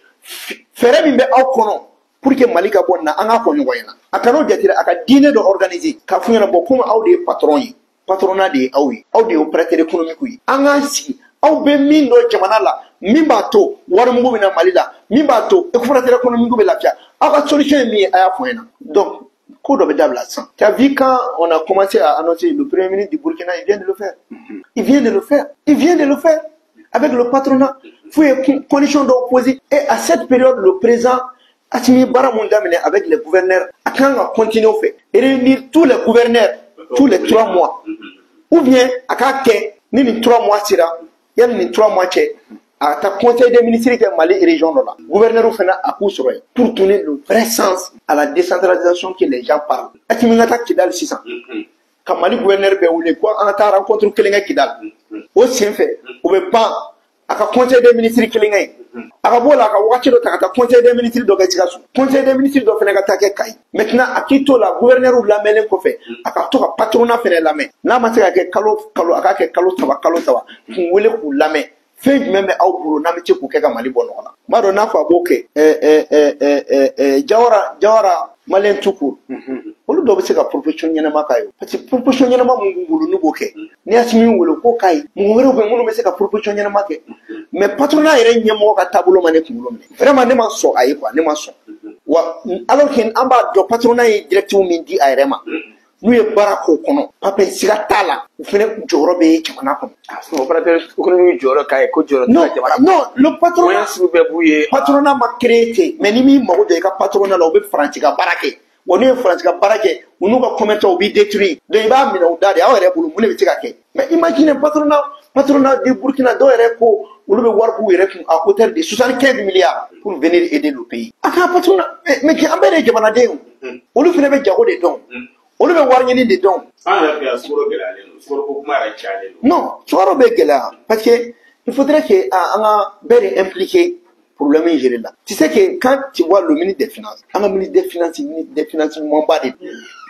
fɛɛrɛ min bɛ aw kɔnɔ pour que Mali ka bɔ nin na, an k'a fɔ ɲɔgɔn ɲɛna. A kan'o jate dɛ, a ka dîner dɔ organiser k'a f'u ɲɛna, bon, komi aw de ye patron ye, patronat de ye aw ye, aw de ye opérateur économique ye, an k'an sigi, aw bɛ min dɔn jamana la, min b'a to warimugu bɛ na Mali la, min b'a to opérateur économique bɛ lafiya, aw ka solution ye min ye, a y'a fɔ n ɲɛna. Donc ko dɔ bɛ dabila sisan. Tu as vu quand on a commencé à annoncer, le premier ministre du Burkina, il vient de le faire. Il vient de le faire. Il vient de le faire avec le patronat. F'u ye condition dɔw poser. Et à cette période, le président Assimi baara mun daminɛ avec les gouverneurs, a kan ka continuer o fɛ. Réunir tous les gouverneurs tous les 3 mois. Ou bien a k'a kɛ ni nin 3 mois sera, yanni nin 3 mois cɛ, a ka taa conseil des ministres kɛ Mali région dɔ la. Gouverneur fana a k'u sɔrɔ yen pour donner le vrai sens à la décentralisation que les gens parlent. Assimi ka taa Kidali sisan, ka Mali gouverneur bɛɛ wele ko an ka taa rencontre kelen kɛ Kidali. O sen fɛ, o bɛ ban, a ka conseil des ministres kelen kɛ yen. A ka b'o la, a ka wagati dɔ ta ka taa conseil des ministres dɔ kɛ Sikaso, conseil des ministres dɔ fana ka taa kɛ Kayi. Maintenant a k'i to la, gouverneur lamɛnlen kɔfɛ, a ka to ka patronat fana lamɛn. N'a ma se ka kɛ kalo kalo, a k'a kɛ kalo 3 kalo 3, k'u wele k'u lamɛn. Fɛn jumɛn bɛ aw bolo n'an bɛ se k'o kɛ ka Mali bɔ nɔgɔ la? N b'a dɔn n'a fɔ a b'o kɛ. Jawara Jawara malien tout court, olu dɔw bɛ se ka proposition ɲɛnama k'a ye, parce que proposition ɲɛnama mun b'u bolo n'u b'o kɛ, ni Assimi wele k'o k'a ye, mɔgɔ wɛrɛw bɛ minnu bɛ se ka proposition ɲɛnama kɛ. Mais patronat yɛrɛ ɲɛmɔgɔ ka taabolo ma ne kunkolo minɛ, vraiment ne ma sɔn a ye quoi, ne ma sɔn wa. Alors que an b'a dɔn patronat ye directive min di a yɛrɛ ma, n'u ye baara k'o kɔnɔ, pape, siga t'a la, u fɛnɛ jɔyɔrɔ bɛ jamana kɔnɔ. Opérateur économique jɔyɔrɔ k'a ye ko jɔyɔrɔ Non, jamana. non, le patronat Moyen sugu bɛɛ b'u ye. Patronat ma créé ten, mais ni m'i mago jɔ i ka patronat la, u bɛ Faransi ka baara kɛ. Wa n'u ye Faransi ka baara kɛ, u n'u ka commerçant, u b'i détruire. Donc i b'a minɛ u da de, aw yɛrɛ bolo mun de bɛ se ka kɛ? Mais imaginez patronat du Burkina, dɔw yɛrɛ ko olu bɛ wari b'u yɛrɛ kun à hauteur de 75 milliards pour venir aider le pays. A ka patronat, mais an bɛɛ de ye jamanaden ye, olu fana bɛ jago de dɔn, olu bɛ wari ɲini de dɔn. An yɛrɛ fɛ yan, sukaro gɛlɛyalen don, sukaro ko kuma yɛrɛ cayalen don. Non, sukaro bɛ gɛlɛya parce que il faudrait que an ka bɛɛ de impliqué problème in gérer la. Tu sais que quand tu vois le ministre des Finances, an ka ministre des Finances, ministre des Finances ɲumanba de,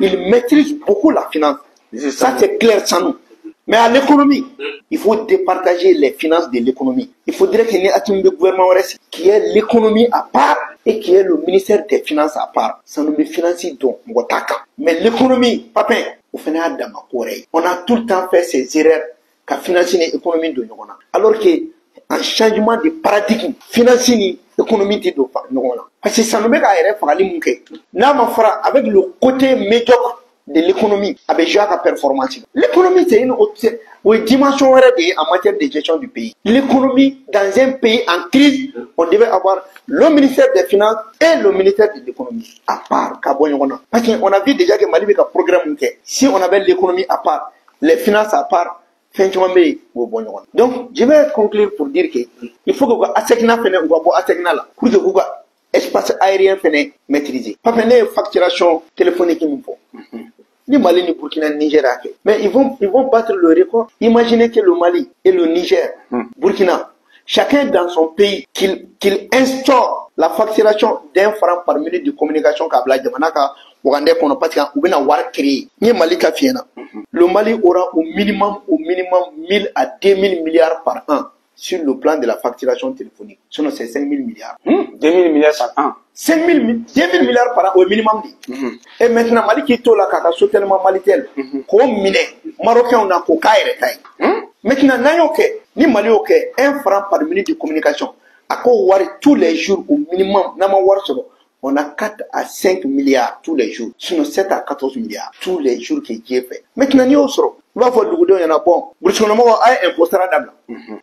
il maîtrise beaucoup la finance. Ça c'est clair sans nous. Mais à l'économie, il faut départager les finances de l'économie. Il faudrait qu'il y ait un gouvernement wɛrɛ sigi qui est l'économie à part et qui est le ministère des Finances à part. Sanu bɛ finance dɔn, mɔgɔ t'a kan. Mais l'économie, papin, o fana y'a dama ko wɛrɛ ye. On a tout le temps fait ces erreurs ka finance ni économie don ɲɔgɔn na. Alors que un changement de paradigme, finance ni économie tɛ don ɲɔgɔn na. Parce que sanu bɛ k'a yɛrɛ fagali mun kɛ, n'a ma fara avec le côté médiocre de l'économie, a bɛ jouer a ka performance. L'économie, c'est une autre, o ye dimension wɛrɛ de ye en matière de gestion du pays. L'économie, dans un pays en crise, on devait avoir le ministère des Finances et le ministère de l'Économie à part ka bɔ ɲɔgɔn na. Parce que on a vu déjà que Mali bɛ ka programme mun kɛ. Si on avait l'économie à part, les finances à part, fɛn caman bɛ yen, u bɛ bɔ ɲɔgɔn na. Donc je vais conclure pour dire que il faut que u ka ASECNA fɛnɛ, u ka bɔ ASECNA la pour que k'u ka espace aérien fɛnɛ maîtriser. Pape, ne ye facturation téléphonique min fɔ, ni Mali ni Burkina Niger a kɛ, mais ils vont battre le record. Imaginez que le Mali et le Niger, Burkina, Chacun dans son pays, qu'il instaure la facturation d'1 franc par minute de communication k'a bila jamana ka wagandɛ kɔnɔ, parce que u bɛna wari créer. N ye Mali ka fiyɛ na, le Mali aura au minimum 1000 à 2000 milliards par an sur le plan de la facturation téléphonique. Sinon, c'est 5000 milliards. 2000 milliards par an. 5000, 2000 milliards par an au minimum. Et maintenant, Mali qui est là, k'a ka sotelma Malitel, k'o minɛ Marocain na k'o k'a yɛrɛ ta ye. Maintenant, n'an y'o kɛ, ni Mali y'o kɛ, 1 franc par minute de communication, a k'o wari tous les jours au minimum, n'an ma wari sɔrɔ, on a 4 à 5 milliards tous les jours. Sinon, 7 à 14 milliards tous les jours qui est fait. Maintenant, n'i y'o sɔrɔ, i b'a fɔ dugudenw ɲɛna, bon, burusikɔnɔmɔgɔw, a ye impôt sara dabila.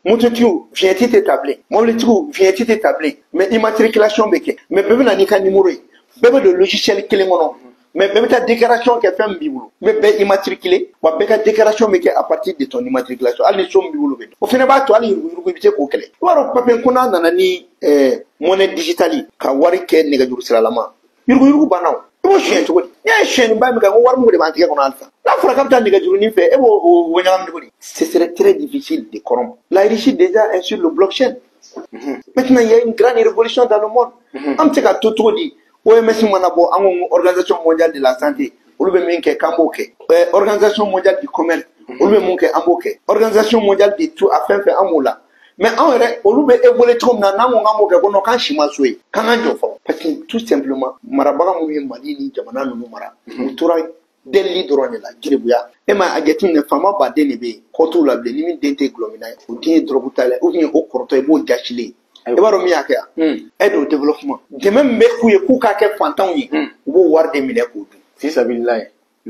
Mototigiw, vignette tɛ ta bilen. Mobilitigiw, vignette tɛ ta bilen. Mais immatriculation bɛ kɛ. Mais bɛɛ bɛ na n'i ka numéro ye. Bɛɛ bɛ don logiciel kelen kɔnɔ. Mais bɛɛ bɛ taa déclaration kɛ fɛn min b'i bolo. Mais bɛɛ immatriculé, wa bɛɛ ka déclaration bɛ kɛ à partir de ton immatriculation. Hali ni so min b'i bolo bɛ dɔn. O fana b'a to hali yuruguyurugu i bɛ se k'o kɛlɛ. I b'a dɔn papier ko n'a nana ni monnaie digitale ka wari kɛ nɛgɛjuru siralama, yuruguyurugu banna o. I b'o suɲɛ cogo di? N'i y'a ye suɲɛniba min kɛ, ko wari mugu de b'an tigɛ kɔnɔ halisa. N'a fɔra k'a bɛ taa nɛgɛjurunin fɛ, e b'o o ɲagami cogo di? Ce serait très difficile de corrompre. La Russie déjà est sur le blockchain. Maintenant, il y a une grande révolution dans le monde. An bɛ se ka to cogo di? OMS mana bɔ, an ko Organisation mondiale de la santé, olu bɛ min kɛ k'an b'o kɛ. Organisation mondiale du commerce, olu bɛ mun kɛ, an b'o kɛ. Organisation mondiale de tout, a fɛn fɛn an b'o la. Mais anw yɛrɛ, olu bɛ évoluer cogo min na, n'an ko k'an b'o kɛ, ko non, k'an si ma so ye, k'an k'an jɔ fɔlɔ. Parce que tout simplement, marabaga minnu ye Mali ni jamana ninnu mara, u tora delili dɔrɔn de la, geribuya. E ma a jateminɛ, faama baden de bɛ yen, kɔ t'u la bilen. Ni min den tɛ gulɔmina ye, o den ye dɔrɔgu ta la, ou bien o kɔrɔtɔ i b'o jasilen. I b'a dɔn min y'a kɛ yan? Aide au développement, dɛmɛ min bɛ k'u ye k'u k'a kɛ fantanw ye, u b'o wari de minɛ k'o dun. Fisabililayi,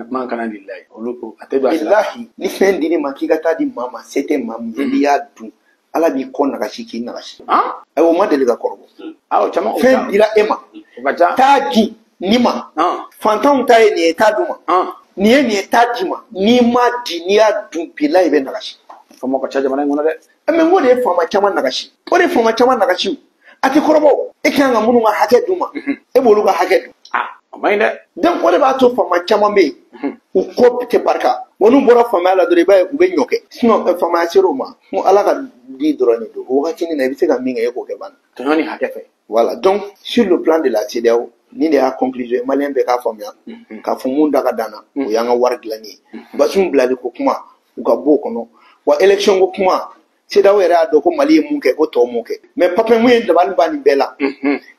man kana lilayi, olu a tɛ don a sira. Bilahi, ni fɛn dir'i ma k'i ka taa di maa ma, se tɛ maa min ye, n'i y'a dun, Ala b'i kɔ nagasi k'i nagasi. Ayiwa, o ma deli ka kɔrɔbɔ. Awɔ, caman o. Fɛn dira e ma, O ka ca. taa di nin ma, fantanw ta ye nin ye, taa d'u ma, nin ye nin ye, taa di ma. N'i ma di, n'i y'a dun, bilahi, i bɛ nagasi. Faamaw ka ca jamana in kɔnɔ dɛ. Mais n ko de ye faama caman nagasi, o de ye faama caman nagasi. A tɛ kɔrɔbɔ, e kan ka minnu ka hakɛ d'u ma, e b'olu ka hakɛ dun. O man ɲi dɛ. Donc o de b'a to faama caman bɛ yen, u kɔ tɛ barika wa. N'u bɔra faamaya la dɔrɔn, i b'a ye u bɛ ɲɔ kɛ. Sinon faamaya ser'o ma, n ko Ala ka di dɔrɔn de don. O wagatinin na, i bɛ se ka min kɛ, e k'o kɛ banna. Tɔɲɔ ni hakɛ fɛ. Voilà, donc sur le plan de la CEDEAO, ni de y'a conclusion ye, malien bɛɛ k'a faamuya k'a fɔ mun da ka dan na, o y'an ka wari dilanni ye. Bazoum bilali ko kuma, u ka bɔ o kɔnɔ wa. Élection ko kuma, CEDEAO yɛrɛ y'a dɔn ko Mali ye mun kɛ, ko tɔw m'o kɛ. Mais papier mun ye dabali ban nin bɛɛ la,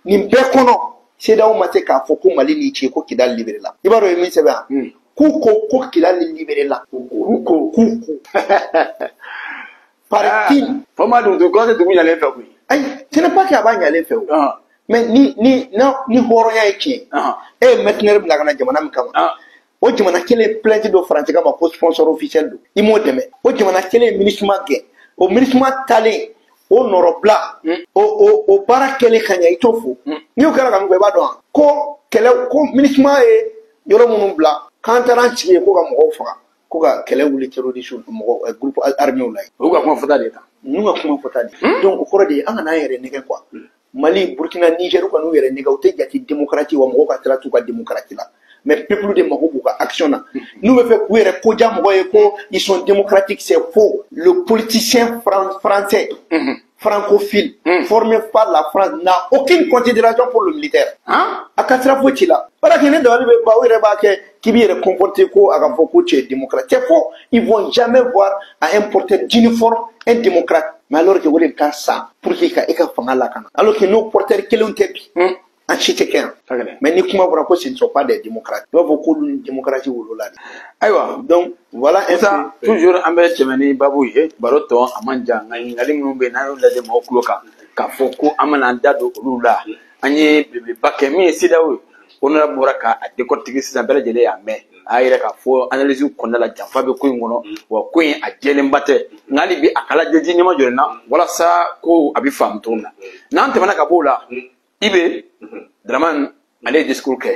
nin bɛɛ kɔnɔ, CEDEAO ma se k'a fɔ ko Mali ni ce ko Kidali libéré la. I b'a dɔn o ye min sɛbɛn yan? K'u ko ko Kidali libéré la. K'u ko. K'u ko paraît-il. Faama dun to k'an tɛ dugu ɲalen fɛ koyi. Ayi, ce n'est pas que a b'a ɲalen fɛ o. Mais ni hɔrɔnya ye tiɲɛ, e ye mercenaire bila ka na jamana min kama, o jamana kelen plainte dɔ Faransi kama ko sponsor officiel don, i m'o dɛmɛ. O jamana kelen ye MINUSMA gɛn, o MINUSMA talen, o nɔrɔbila, o baara kɛlen ka ɲɛ, i t'o fo. N'i y'o kɛra ka min fɔ, i b'a dɔn wa ko kɛlɛ ko MINUSMA ye yɔrɔ minnu bila, k'an taara an sigi yen ko ka mɔgɔw faga, ko ka kɛlɛ wuli terroriste mɔgɔ groupe armé la yen. Olu ka kuma fɔta de ye tan. Ninnu ka kuma fɔta de. Donc o kɔrɔ de ye, an kana an yɛrɛ nɛgɛ quoi. Mali, Burkina, Niger, u kan'u yɛrɛ nɛgɛ, u tɛ jate démocratie wa. Mɔgɔw ka sira t'u ka démocratie la, mais peuple de mago b'u ka action na. N'u bɛ fɛ k'u yɛrɛ koja mɔgɔ ye ko ils sont démocratiques, c'est faux. Le politicien français francophile formé par la France n'a aucune considération pour le militaire. A ka sira foyi t'i la. Voilà que ne dabali bɛ ban, u yɛrɛ b'a kɛ k'i b'i yɛrɛ comporter ko a ka fɔ ko tu es démocrate. C'est faux. Ils vont jamais voir à un porteur d'uniforme un démocrate. Mais alors que o de bɛ taa sa pour que ka e ka fanga lakana, alors que n'o porteur kelenw tɛ bi, an si tɛ kɛ yan. Mais ni kuma fɔra ko ce ne sont pas des démocrates, i b'a fɔ k'olu ni démocratie wolola de. Ayiwa. Donc voilà un Sisan peu. Toujours an bɛ tɛmɛ ni babu ye, baro tɔ a man jan, nka ɲininkali minnu bɛ yen, n'an y'olu lajɛ mɔgɔw tulo kan k'a fɔ ko an bɛna an da don olu la, an ye belebeleba kɛ min ye CEDEAO ye. Honorable bɔra ka a décortiquer sisan, bɛɛ lajɛlen y'a mɛn, a y'a yɛrɛ k'a fɔ analyse kɔnɔna la, janfa bɛ ko in kɔnɔ wa, ko in a jɛlenba tɛ, nka hali bi a kala jɛ ɲɛma jɔlen na walasa ko a bɛ faamu cogo min na. N'an tɛmɛna ka b'o la, IB Dramane, ale ye discours kɛ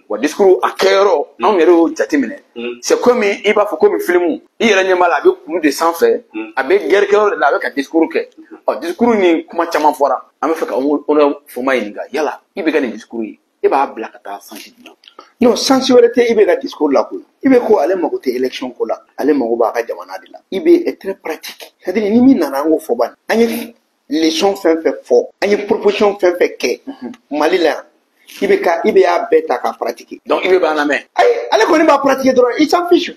wa, discours a kɛyɔrɔ, anw yɛrɛ y'o jateminɛ, c'est comme i b'a fɔ komi film, i yɛrɛ ɲɛ b'a la, a bɛ kulu de sanfɛ, a bɛ guerre kɛyɔrɔ de la, a bɛ ka discours kɛ. Ɔ, discours ni kuma caman fɔra, an bɛ fɛ ka honneur Foma ɲininka, yala i bɛ ka nin discours ye, e b'a bila ka taa sens jumɛn? Non, sens wɛrɛ tɛ IB ka discours la koyi. IB ko ale mago tɛ élection ko la, ale mago b'a ka jamana de la. IB est très pratique, c'est à dire ni min nana, an k'o fɔ bani, an ye leçon fɛn fɛn fɔ, an ye proposition fɛn fɛn kɛ Mali la yan, IBK y'a bɛɛ ta k'a pratiquer. Donc IB b'an lamɛn. Ayi, ale kɔni b'a pratiquer dɔrɔn, il s'en fiche.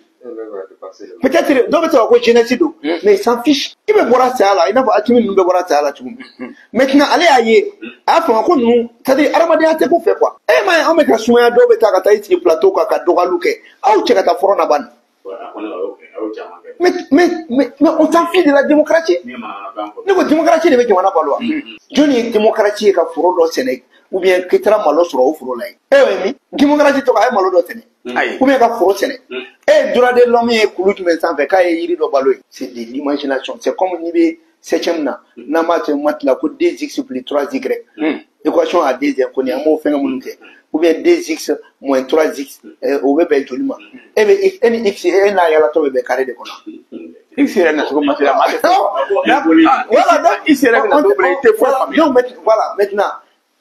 Peut-être dɔw bɛ se ka ko jeunesse don, mais il s'en fiche. I bɛ bɔra saya la, i n'a fɔ Assimi ninnu bɛɛ bɔra saya la cogo min. Maintenant ale y'a ye, a y'a faamu ko ninnu, c'est à dire adamadenya tɛ ko fɛ quoi. E m'a ye, anw bɛ ka sumaya, dɔw bɛ taa ka taa i sigi plateau kan ka dɔgɔyaliw kɛ, aw cɛ ka taa front na ban. Mais on s'en fiche de la démocratie. Ne ko démocratie de bɛ jamana balo wa? Jɔnni ye démocratie ye ka foro dɔ sɛnɛ ou bien k'i taara malo sɔrɔ o foro la yen? E ye min démocratie tɔgɔ, a ye malo dɔ sɛnɛ ou bien ka foro sɛnɛ. E ye droit de l'homme ye kulu jumɛn sanfɛ k'a ye yiri dɔ balo ye? C'est de l'imagination. C'est comme n'i bɛ septième na, n'an b'a kɛ maths la ko 2x plus 3y, équation à deux inconnues, an b'o fɛngɛ minnu kɛ, ou bien 2x moins 3x, o bɛ bɛn joli ma? E bɛ e ni x e n'a yalatɔ bɛ bɛn carré de kɔnɔ. X yɛrɛ nacogo ma se a ma. Voilà, donc X yɛrɛ bɛ na cogo min na, i tɛ foyi faamuya. Donc voilà, maintenant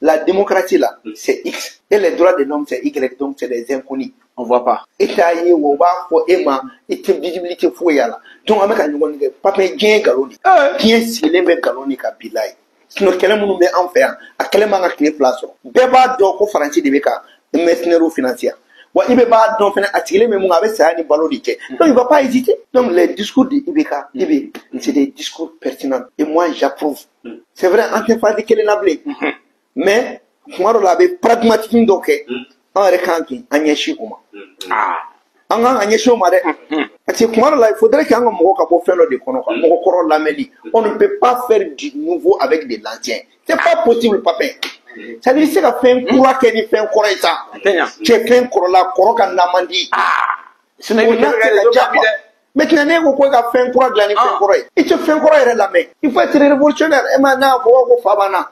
la démocratie là, c'est X et les droits de l'homme c'est Y, donc c'est des inconnus. On voit pas. E t'a ye wa, u b'a fɔ e ma, i tɛ visibilité foyi y'a la. Donc an bɛ ka ɲɔgɔn nɛgɛ papiye, diɲɛ ye nkalon de ye. Diɲɛ sigilen bɛ nkalon de kan bilayi. Sinon kɛlɛ minnu bɛ an fɛ yan, a kɛlɛ man ka tile 2 sɔrɔ. Bɛɛ b'a dɔn ko Faransi de bɛ ka mercenaires financer. Wa IB b'a dɔn fɛnɛ, a sigilen bɛ mun kan, a bɛ saya ni balo de cɛ. Donc il va pas hésiter. Donc les discours de IBK, IB, c'est des discours pertinents et moi j'approuve. C'est vrai, an tɛ phase kelen na bilen, mais kuma dɔ la a bɛ pragmatique dɔ kɛ, an yɛrɛ kan k'an ɲɛsin o ma. An kan ka ɲɛsin o ma dɛ, parce que kuma dɔ la il faudrait que an ka mɔgɔw ka bɔ fɛn dɔ de kɔnɔ quoi. Mɔgɔ kɔrɔ lamɛnni, on ne peut pas faire du nouveau avec de l'ancien, c'est pas possible papin. C'est à dire i tɛ se ka fɛn kura kɛ ni fɛn kɔrɔ ye sa. Cɛ, fɛn kɔrɔla kɔrɔ ka na man di. Sinon i bɛ O n'a kɛ tɛ ka réseau diya bi dɛ. Maintenant ne ko ko e ka fɛn kura dilan ni fɛn kɔrɔ ye, i tɛ fɛn kɔrɔ yɛrɛ lamɛn. Il faut être révolutionnaire. E ma n'a fɔ ko fa b'an na,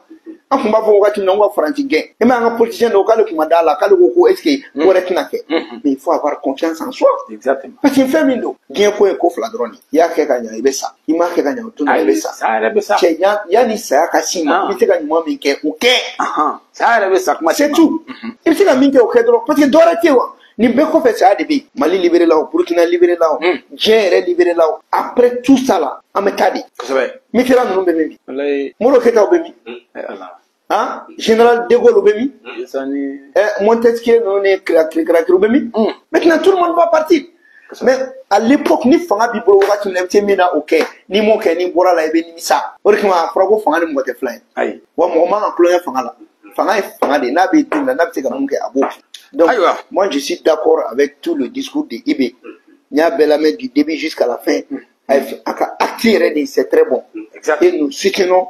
an tun b'a fɔ wagati min na ko ka Faransi gɛn, e ma an ka politicien dɔw k'ale kun ma da la, k'ale ko ko est ce que ko wɛrɛ tɛna kɛ. Mais il faut avoir confiance en soi. Exactement. Parce que fɛn min don, diɲɛ ko ye ko 2 dɔrɔn de ye. I y'a kɛ ka ɲa, i bɛ sa. I m'a kɛ ka ɲa, o don dɔ la i bɛ sa. Saya yɛrɛ bɛ sa. Cɛ, yanni saya ka s'i ma, i bɛ se ka ɲuman min kɛ, o kɛ. Saya yɛrɛ bɛ sa kuma. C'est tout. I bɛ se ka min kɛ, o kɛ dɔrɔn, parce que dɔwɛrɛ tɛ yen wa. Nin bɛɛ kɔfɛ, saya de bɛ yen. Mali libéré la o, Burkina libéré la o, diɲɛ yɛrɛ libéré la o, après tout ça là, an bɛ taa de. Kosɛbɛ. Mitterrand ninnu bɛ min bi? Walayi. Modibo Keyitaw bɛ min? Ala. Han, général de Gaulle bɛ min? Sani. Montesquieu ninnu ni Kirakiraw bɛ min? Maintenant tout le monde va partir. Mais à l'époque, ni fanga b'i bolo wagati min na, i bɛ se min na, o kɛ. N'i m'o kɛ, n'i bɔra la, i bɛ nimisa. O de kama a fɔra ko fanga ni mɔgɔ tɛ fila ye. Ayi. Wa mɔgɔ man ka tulonkɛ fanga la. Fanga ye fanga de ye, n'a bɛ don min na, n'a bɛ se ka mun kɛ, a b'o kɛ. Donc Ayiwa. moi je suis d'accord avec tout le discours de IB. N y'a bɛɛ lamɛn du début jusqu'à la fin. A ka acte yɛrɛ de, c'est très bon. Exact. Et nous soutenons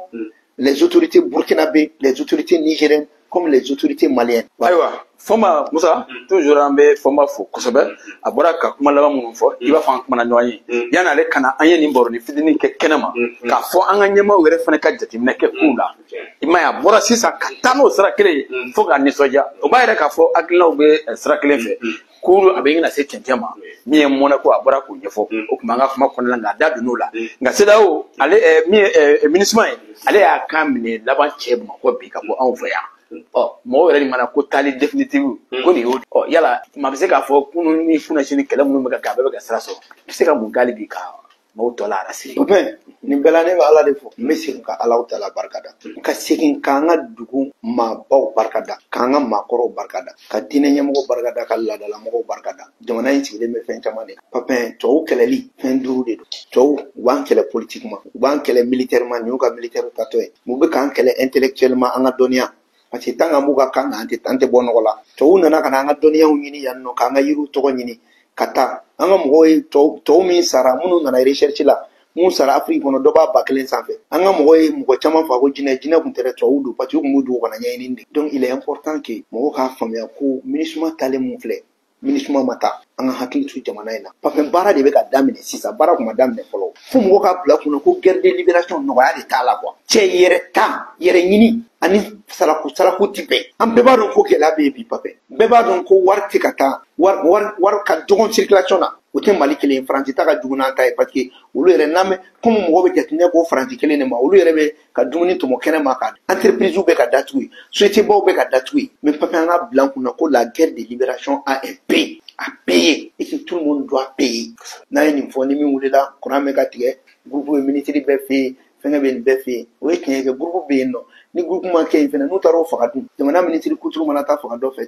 les autorités burkinabé, les autorités nigériennes comme les autorités maliennes. Ayiwa, Fɔnba Musa, toujours an bɛ Fɔnba fo kosɛbɛ. A bɔra ka kuma laban minnu fɔ, i b'a fɔ an kumana ɲɔgɔn ye. Yanni ale ka na, an ye nin baroni fitinin kɛ kɛnɛ ma k'a fɔ an ka ɲɛmaaw yɛrɛ fana ka jateminɛ kɛ kow la. I m'a ye, a bɔra sisan ka taa n'o sira kelen ye fo k'a nisɔndiya. O b'a yɛrɛ k'a fɔ hakilinaw bɛ sira kelen fɛ. Ko a bɛ ɲini ka se cɛncɛn ma, min ye mɔnɛ ko a bɔra k'o ɲɛfɔ, o tun b'an ka kuma kɔnɔna la, nka a da donn'o la. Nka CEDEAO ale min ye MINUSMA ye, ale y'a kan minɛ laban cɛ Bamakɔ bi ka bɔ anw fɛ yan. Ɔ, mɔgɔw yɛrɛ de mana ko taali définitive ko nin y'o. Ɔ, yala maa bɛ se k'a fɔ kunun ni kunasini kɛlɛ minnu bɛ ka kɛ, a bɛɛ bɛ ka sira sɔrɔ, i bɛ se ka mun k'ale bi ka maaw tɔ la rasiri? Copain, nin bɛɛ la ne bɛ Ala de fɔ. N bɛ segin ka Alahu taala barika da, ka segin k'an ka dugu maabaw barika da, k'an ka maakɔrɔw barika da, ka diinɛ ɲɛmɔgɔw barika da, ka laadalamɔgɔw barika da. Jamana in sigilen bɛ fɛn caman de kan. Papin, tubabu kɛlɛli fɛn 5 de don. Tubabu u b'an kɛlɛ politiquement, u b'an kɛlɛ militairement, nin y'u ka militaire tatɔ ye. U bɛ k'an kɛlɛ intellectuellement, an ka dɔnniya, parce que tant qu'an b'u ka kan kan, an tɛ bɔ nɔgɔ la. Tubabu nana ka na an ka dɔnniyaw ɲini yan nɔ, k'an ka yiriw tɔgɔ ɲini ka taa. An ka mɔgɔw ye tɔw min sara, minnu nana recherche la, mun sara Afiriki kɔnɔ, dɔ b'a 1000 sanfɛ. An ka mɔgɔw ye mɔgɔ caman faga ko jinɛ, jinɛ kun tɛ dɛ, tubabu don, parce que u kun b'u dugu kana ɲɛɲini de. Donc il est important que mɔgɔw k'a faamuya ko MINUSMA taalen mun filɛ, MINUSMA ma taa. An ka hakili to jamana in na parce que baara de bɛ ka daminɛ sisan, baara kun ma daminɛ fɔlɔ. Fo mɔgɔw k'a bila kunna ko guerre de libération nɔgɔya de t'a la quoi. Cɛ, yɛrɛ ta, yɛrɛ ɲini ani saraku saraku ti bɛn. An bɛɛ b'a dɔn ko gɛlɛya bɛ yen bi pape, bɛɛ b'a dɔn ko wari tɛ ka taa, wari ka dɔgɔn circulation na. O tɛ Mali kelen ye, Faransi ta ka jugu n'an ta ye, parce que olu yɛrɛ n'an bɛ komi mɔgɔw bɛ jateminɛ ko Faransi kelen de ma, olu yɛrɛ bɛ ka dumuni tɔmɔ kɛnɛ ma, ka entreprise bɛ ka datugu yen, société baw bɛ ka datugu yen. Mais pape, an ka bila an kunna ko la guerre de libération a un prix à payer et que tout le monde doit payer. N'a ye nin fɔ, ni min wulila, kuran bɛ ka tigɛ, groupe bɛ ministre bɛɛ fɛ yen, Fɛnkɛ bɛ nin bɛɛ fɛ yen, o ye tiɲɛ kɛ, groupe bɛ yen nɔ. Ni groupe ma kɛ yen fɛnɛ, n'u taara o faga dun, jamana minisiri kuturu mana taa faga dɔ fɛ,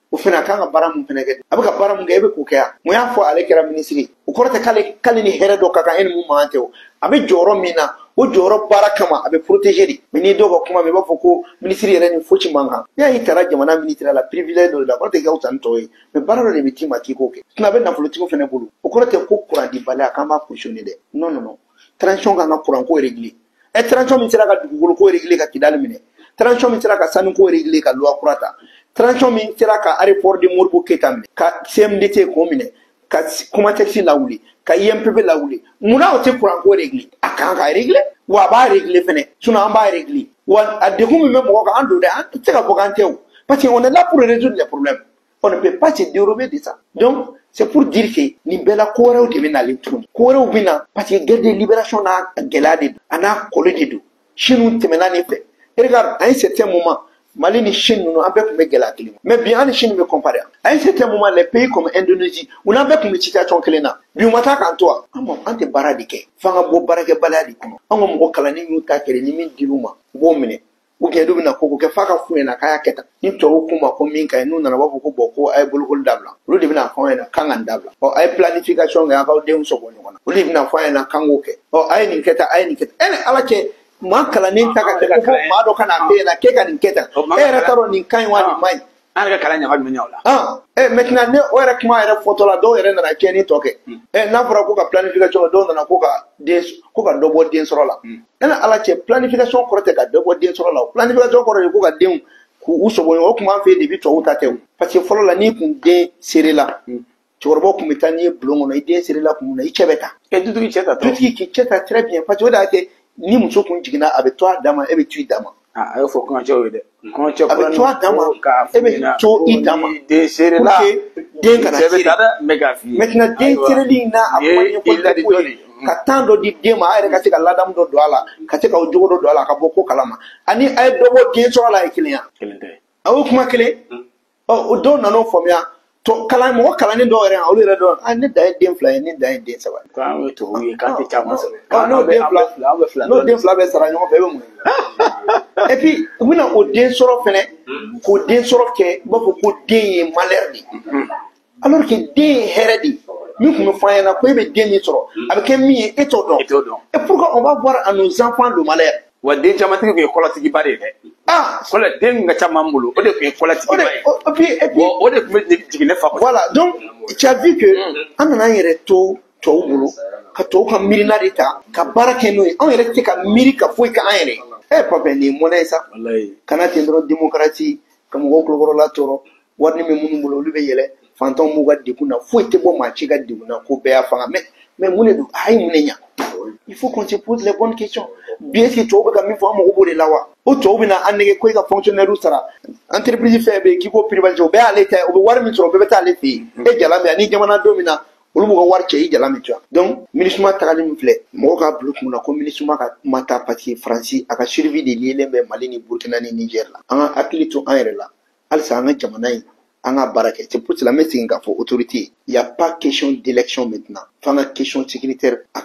o fɛnɛ a kan ka baara mun fɛnɛ kɛ, a bɛ ka baara mun kɛ, e bɛ k'o kɛ yan. Mun y'a fɔ ale kɛra minisiri? O kɔrɔ tɛ k'ale ni hɛrɛ dɔ ka kan e ni mun man kan tɛ. O a bɛ jɔyɔrɔ min na, o jɔyɔrɔ baara kama, a bɛ protéger de. Mais n'i dɔw ka kuma mɛn, i b'a fɔ ko minisiri yɛrɛ ni fosi man kan. N'i y'a y'i taara jamana minisiri la, privilège dɔ de la, kɔrɔ tɛ k'aw ta ni tɔw ye, mais baara dɔ de bɛ d'i ma k'i k'o kɛ. Sinon a bɛ nafolotigiw fɛnɛ bolo, o kɔrɔ tɛ ko kurandibaliya k'an b'a cautionner dɛ. Non, non, non, transition kan ka kuran ko régler. Ɛ, transition min sera ka dugukolo ko régler ka Kidali minɛ, transition min sera ka sanu ko régler ka loi kura ta, transition min sera ka aéroport de Modibo Keita minɛ, ka CMDT k'o minɛ, ka Comatex lawuli, ka IMPP lawuli, munna o tɛ kuran ko régler? A kan ka régler, wa a b'a régler fɛnɛ. Sinon an b'a régler, wa a degun min bɛ mɔgɔ kan, an don dɛ, an tɛ se ka fɔ k'an tɛ o, parce que on est là pour résoudre les problèmes, on ne peut pas se dérober de ça. Donc c'est pour dire que nin bɛɛ la, ko wɛrɛw de bɛ nalen tuguni, ko wɛrɛw bɛ na, parce que guerre de libération n'a gɛlɛya de don, a n'a kɔlɔ de don. Chine tɛmɛna nin fɛ. Regarde, à un certain moment, Mali ni Chine ninnu, an bɛɛ tun bɛ gɛlɛya kelen, mais bi an ni Chine bɛ comparer. À un certain moment, les pays comme Indonésie, u n'an bɛɛ tun bɛ situation kelen na, bi u ma taa k'an to wa? An ma, an tɛ baara de kɛ, f'an ka bɔ baarakɛbaliya de kɔnɔ. An ka mɔgɔ kalannen y'u ta kɛlɛ, ni min dir'u ma, u b'o minɛ, ou bien n'u bɛna ko ko kɛ, f'a ka f'u ɲɛna k'a y'a kɛ tan. Ni tubabuw k'u ma ko min ka ɲi, n'u nana, u b'a fɔ ko bon, ko a ye bolokoli dabila. Olu de bɛna fɔ an ɲɛna k'an ka nin dabila. Ɔ, a ye planification kɛ, a k'aw denw sɔgɔ ɲɔgɔn na. Olu de bɛna fɔ an ɲɛna k'an k'o kɛ. Ɔ, a ye nin kɛ tan, a ye nin kɛ tan. E ni Ala cɛ, maa kalannen ta ka kɛ ko fo maa dɔ ka n'a f'e ɲɛna k'e ka nin kɛ tan, e yɛrɛ t'a dɔn nin ka ɲi wa nin man ɲi. An yɛrɛ ka kalan ɲaga jumɛn ɲɛ o la? Ah, maintenant ne o yɛrɛ kuma yɛrɛ fɔtɔ la, dɔw yɛrɛ nana tiɲɛni tɔ kɛ. N'a fɔra ko ka planification, dɔw nana ko ka den, ko ka dɔ bɔ den sɔrɔ la. E ni Ala cɛ, planification kɔrɔ tɛ ka dɔ bɔ den sɔrɔ la. O planification kɔrɔ de ko ka denw k'u sɔgɔ ɲɔgɔn. O tun b'an fɛ yen depuis tubabuw ta tɛ o, parce que fɔlɔ la, n'i kun den sere la, cɛkɔrɔbaw tun bɛ taa n'i ye bulon kɔnɔ, i den sere la kun min na, i cɛ bɛ taa. E dutigi cɛ ta tɔ. Dutigi k'i cɛ ta, très bien, parce que o de y'a kɛ ni muso kun jiginna, a bɛ to a dan ma, e bɛ to i dan ma. A y'o fɔ kɔɲɔcɛw ye dɛ, kɔɲɔcɛ. A bɛ to a dan ma, e bɛ to i dan ma. Den sere la, pour que den kana cɛ bɛ sere. taa dɛ, n bɛ k'a f'i ye. Maintenant, den sereli in na, a kuma ɲɛfɔli tɛ ko ye ka temps dɔ di den ma, a yɛrɛ ka se ka ladamu dɔ don a la, ka se ka o jogo dɔ don a la, ka bɔ ko kalama, ani a ye dɔ bɔ den sɔrɔ la ye kelen ya? Kelen tɛ. A y'o kuma kelen. Ɔ, o dɔw nana o faamuya to kalan, mɔgɔ kalannen dɔw yɛrɛ, olu yɛrɛ dɔn, a ne dan ye den 2 ye, ne dan ye den 3 ye. K'an ye tubabu ye, k'an tɛ caman sɔrɔ. Ɔ, n'o den 2, an bɛ fila, n'o den 2 bɛ sara ɲɔgɔn fɛ, e bɛ mun ye? Et puis u bɛna o den sɔrɔ fɛnɛ, k'o den sɔrɔ kɛ i b'a fɔ ko den ye malheur de ye, alors que den ye hɛrɛ de ye. Min tun bɛ fɔ an ɲɛna ko e bɛ den min sɔrɔ, a bɛ kɛ min ye, e t'o dɔn. E t'o dɔn. Et pourquoi on va voir à nos enfants le malheur? Wa den caman tigi tun ye kɔlɔtigiba de ye dɛ. Ah. Kɔlɔ den kun ka ca maa min bolo, o de tun ye O de kɔlɔtigiba ye. Et puis Bon, o de tun bɛ jigin ne fa kɔnɔ. Voilà, donc tu as vu que an nana an yɛrɛ to tubabu bolo, ka tubabu ka miirina de ta ka baara kɛ n'o ye. Anw yɛrɛ tɛ ka miiri ka foyi kɛ an yɛrɛ ye. Ɛ papa, nin ye mɔnɛ ye sa. Walayi. Kana ten dɔrɔn, démocratie ka mɔgɔw kulokɔrɔla tɔɔrɔ, wari min bɛ minnu bolo, olu bɛ yɛlɛ, fantanw b'u ka degun na, foyi tɛ bɔ maa si ka degun na, ko bɛɛ y'a fanga. Mais mun de don? A ye mun de ɲa? Il faut qu'on se pose les bonnes questions. Bi, est-ce que tubabu bɛ ka min fɔ, an mago b'o de la wa? O tubabu bɛ na an nɛgɛ ko e ka fonctionnaire sara, entreprise fɛn bɛ yen k'i k'o privatiser, o bɛɛ y'ale ta ye, o bɛ wari min sɔrɔ, o bɛɛ bɛ taa ale fɛ yen. E jala min ani jamana don min na, olu b'u ka wari cɛ, i jala min to yan. Donc MINUSMA tagali min filɛ, mɔgɔw k'a bila u kun na ko MINUSMA ka ma taa parce que Faransi a ka survie de liélen bɛ Mali ni Burkina ni Niger la. An ka hakili to an yɛrɛ la halisa, an ka jamana in, an ka baara kɛ. C'est pour cela n bɛ segin k'a fɔ autorité, il y a pas question d'élection maintenant, f'an ka question sécuritaire a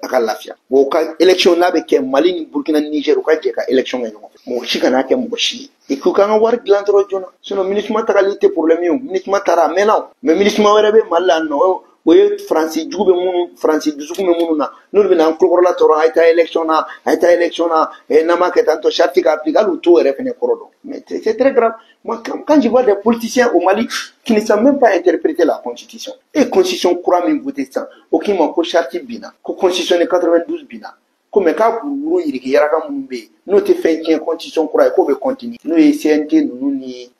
ka lafiya. Wa u ka élection n'a bɛ kɛ Mali ni Burkina ni Niger, u ka jɛ ka élection kɛ ɲɔgɔn fɛ, mɔgɔ si kana kɛ mɔgɔ si ye, et k'u k'an ka wari dilan dɔrɔn joona. Sinon MINUSMA tagali tɛ problème ye. O MINUSMA taara, a mɛnna o, mais MINUSMA wɛrɛ bɛ Mali la yan nɔ, o ye Faransi jugu bɛ minnu, Faransi dusukun bɛ minnu na, n'olu bɛ na an tulokɔrɔla tɔɔrɔ, a ye taa élection na, a ye taa élection na, n'an m'a kɛ tan tɔ, charte ka appliquer, hali u t'o yɛrɛ fɛnɛ kɔrɔ dɔn. Mais c'est très grave. Moi, quand je vois des politiciens au Mali qui ne savent même pas interpréter la constitution, et constitution kura min voté sisan, o k'i ma ko charte binna, ko constitution de 92 binna, ko mais k'a buruburu yiriki yaraka minnu bɛ yen, n'o tɛ fɛn tiɲɛ constitution kura ye, k'o bɛ continuer, n'o ye CNT ninnu ni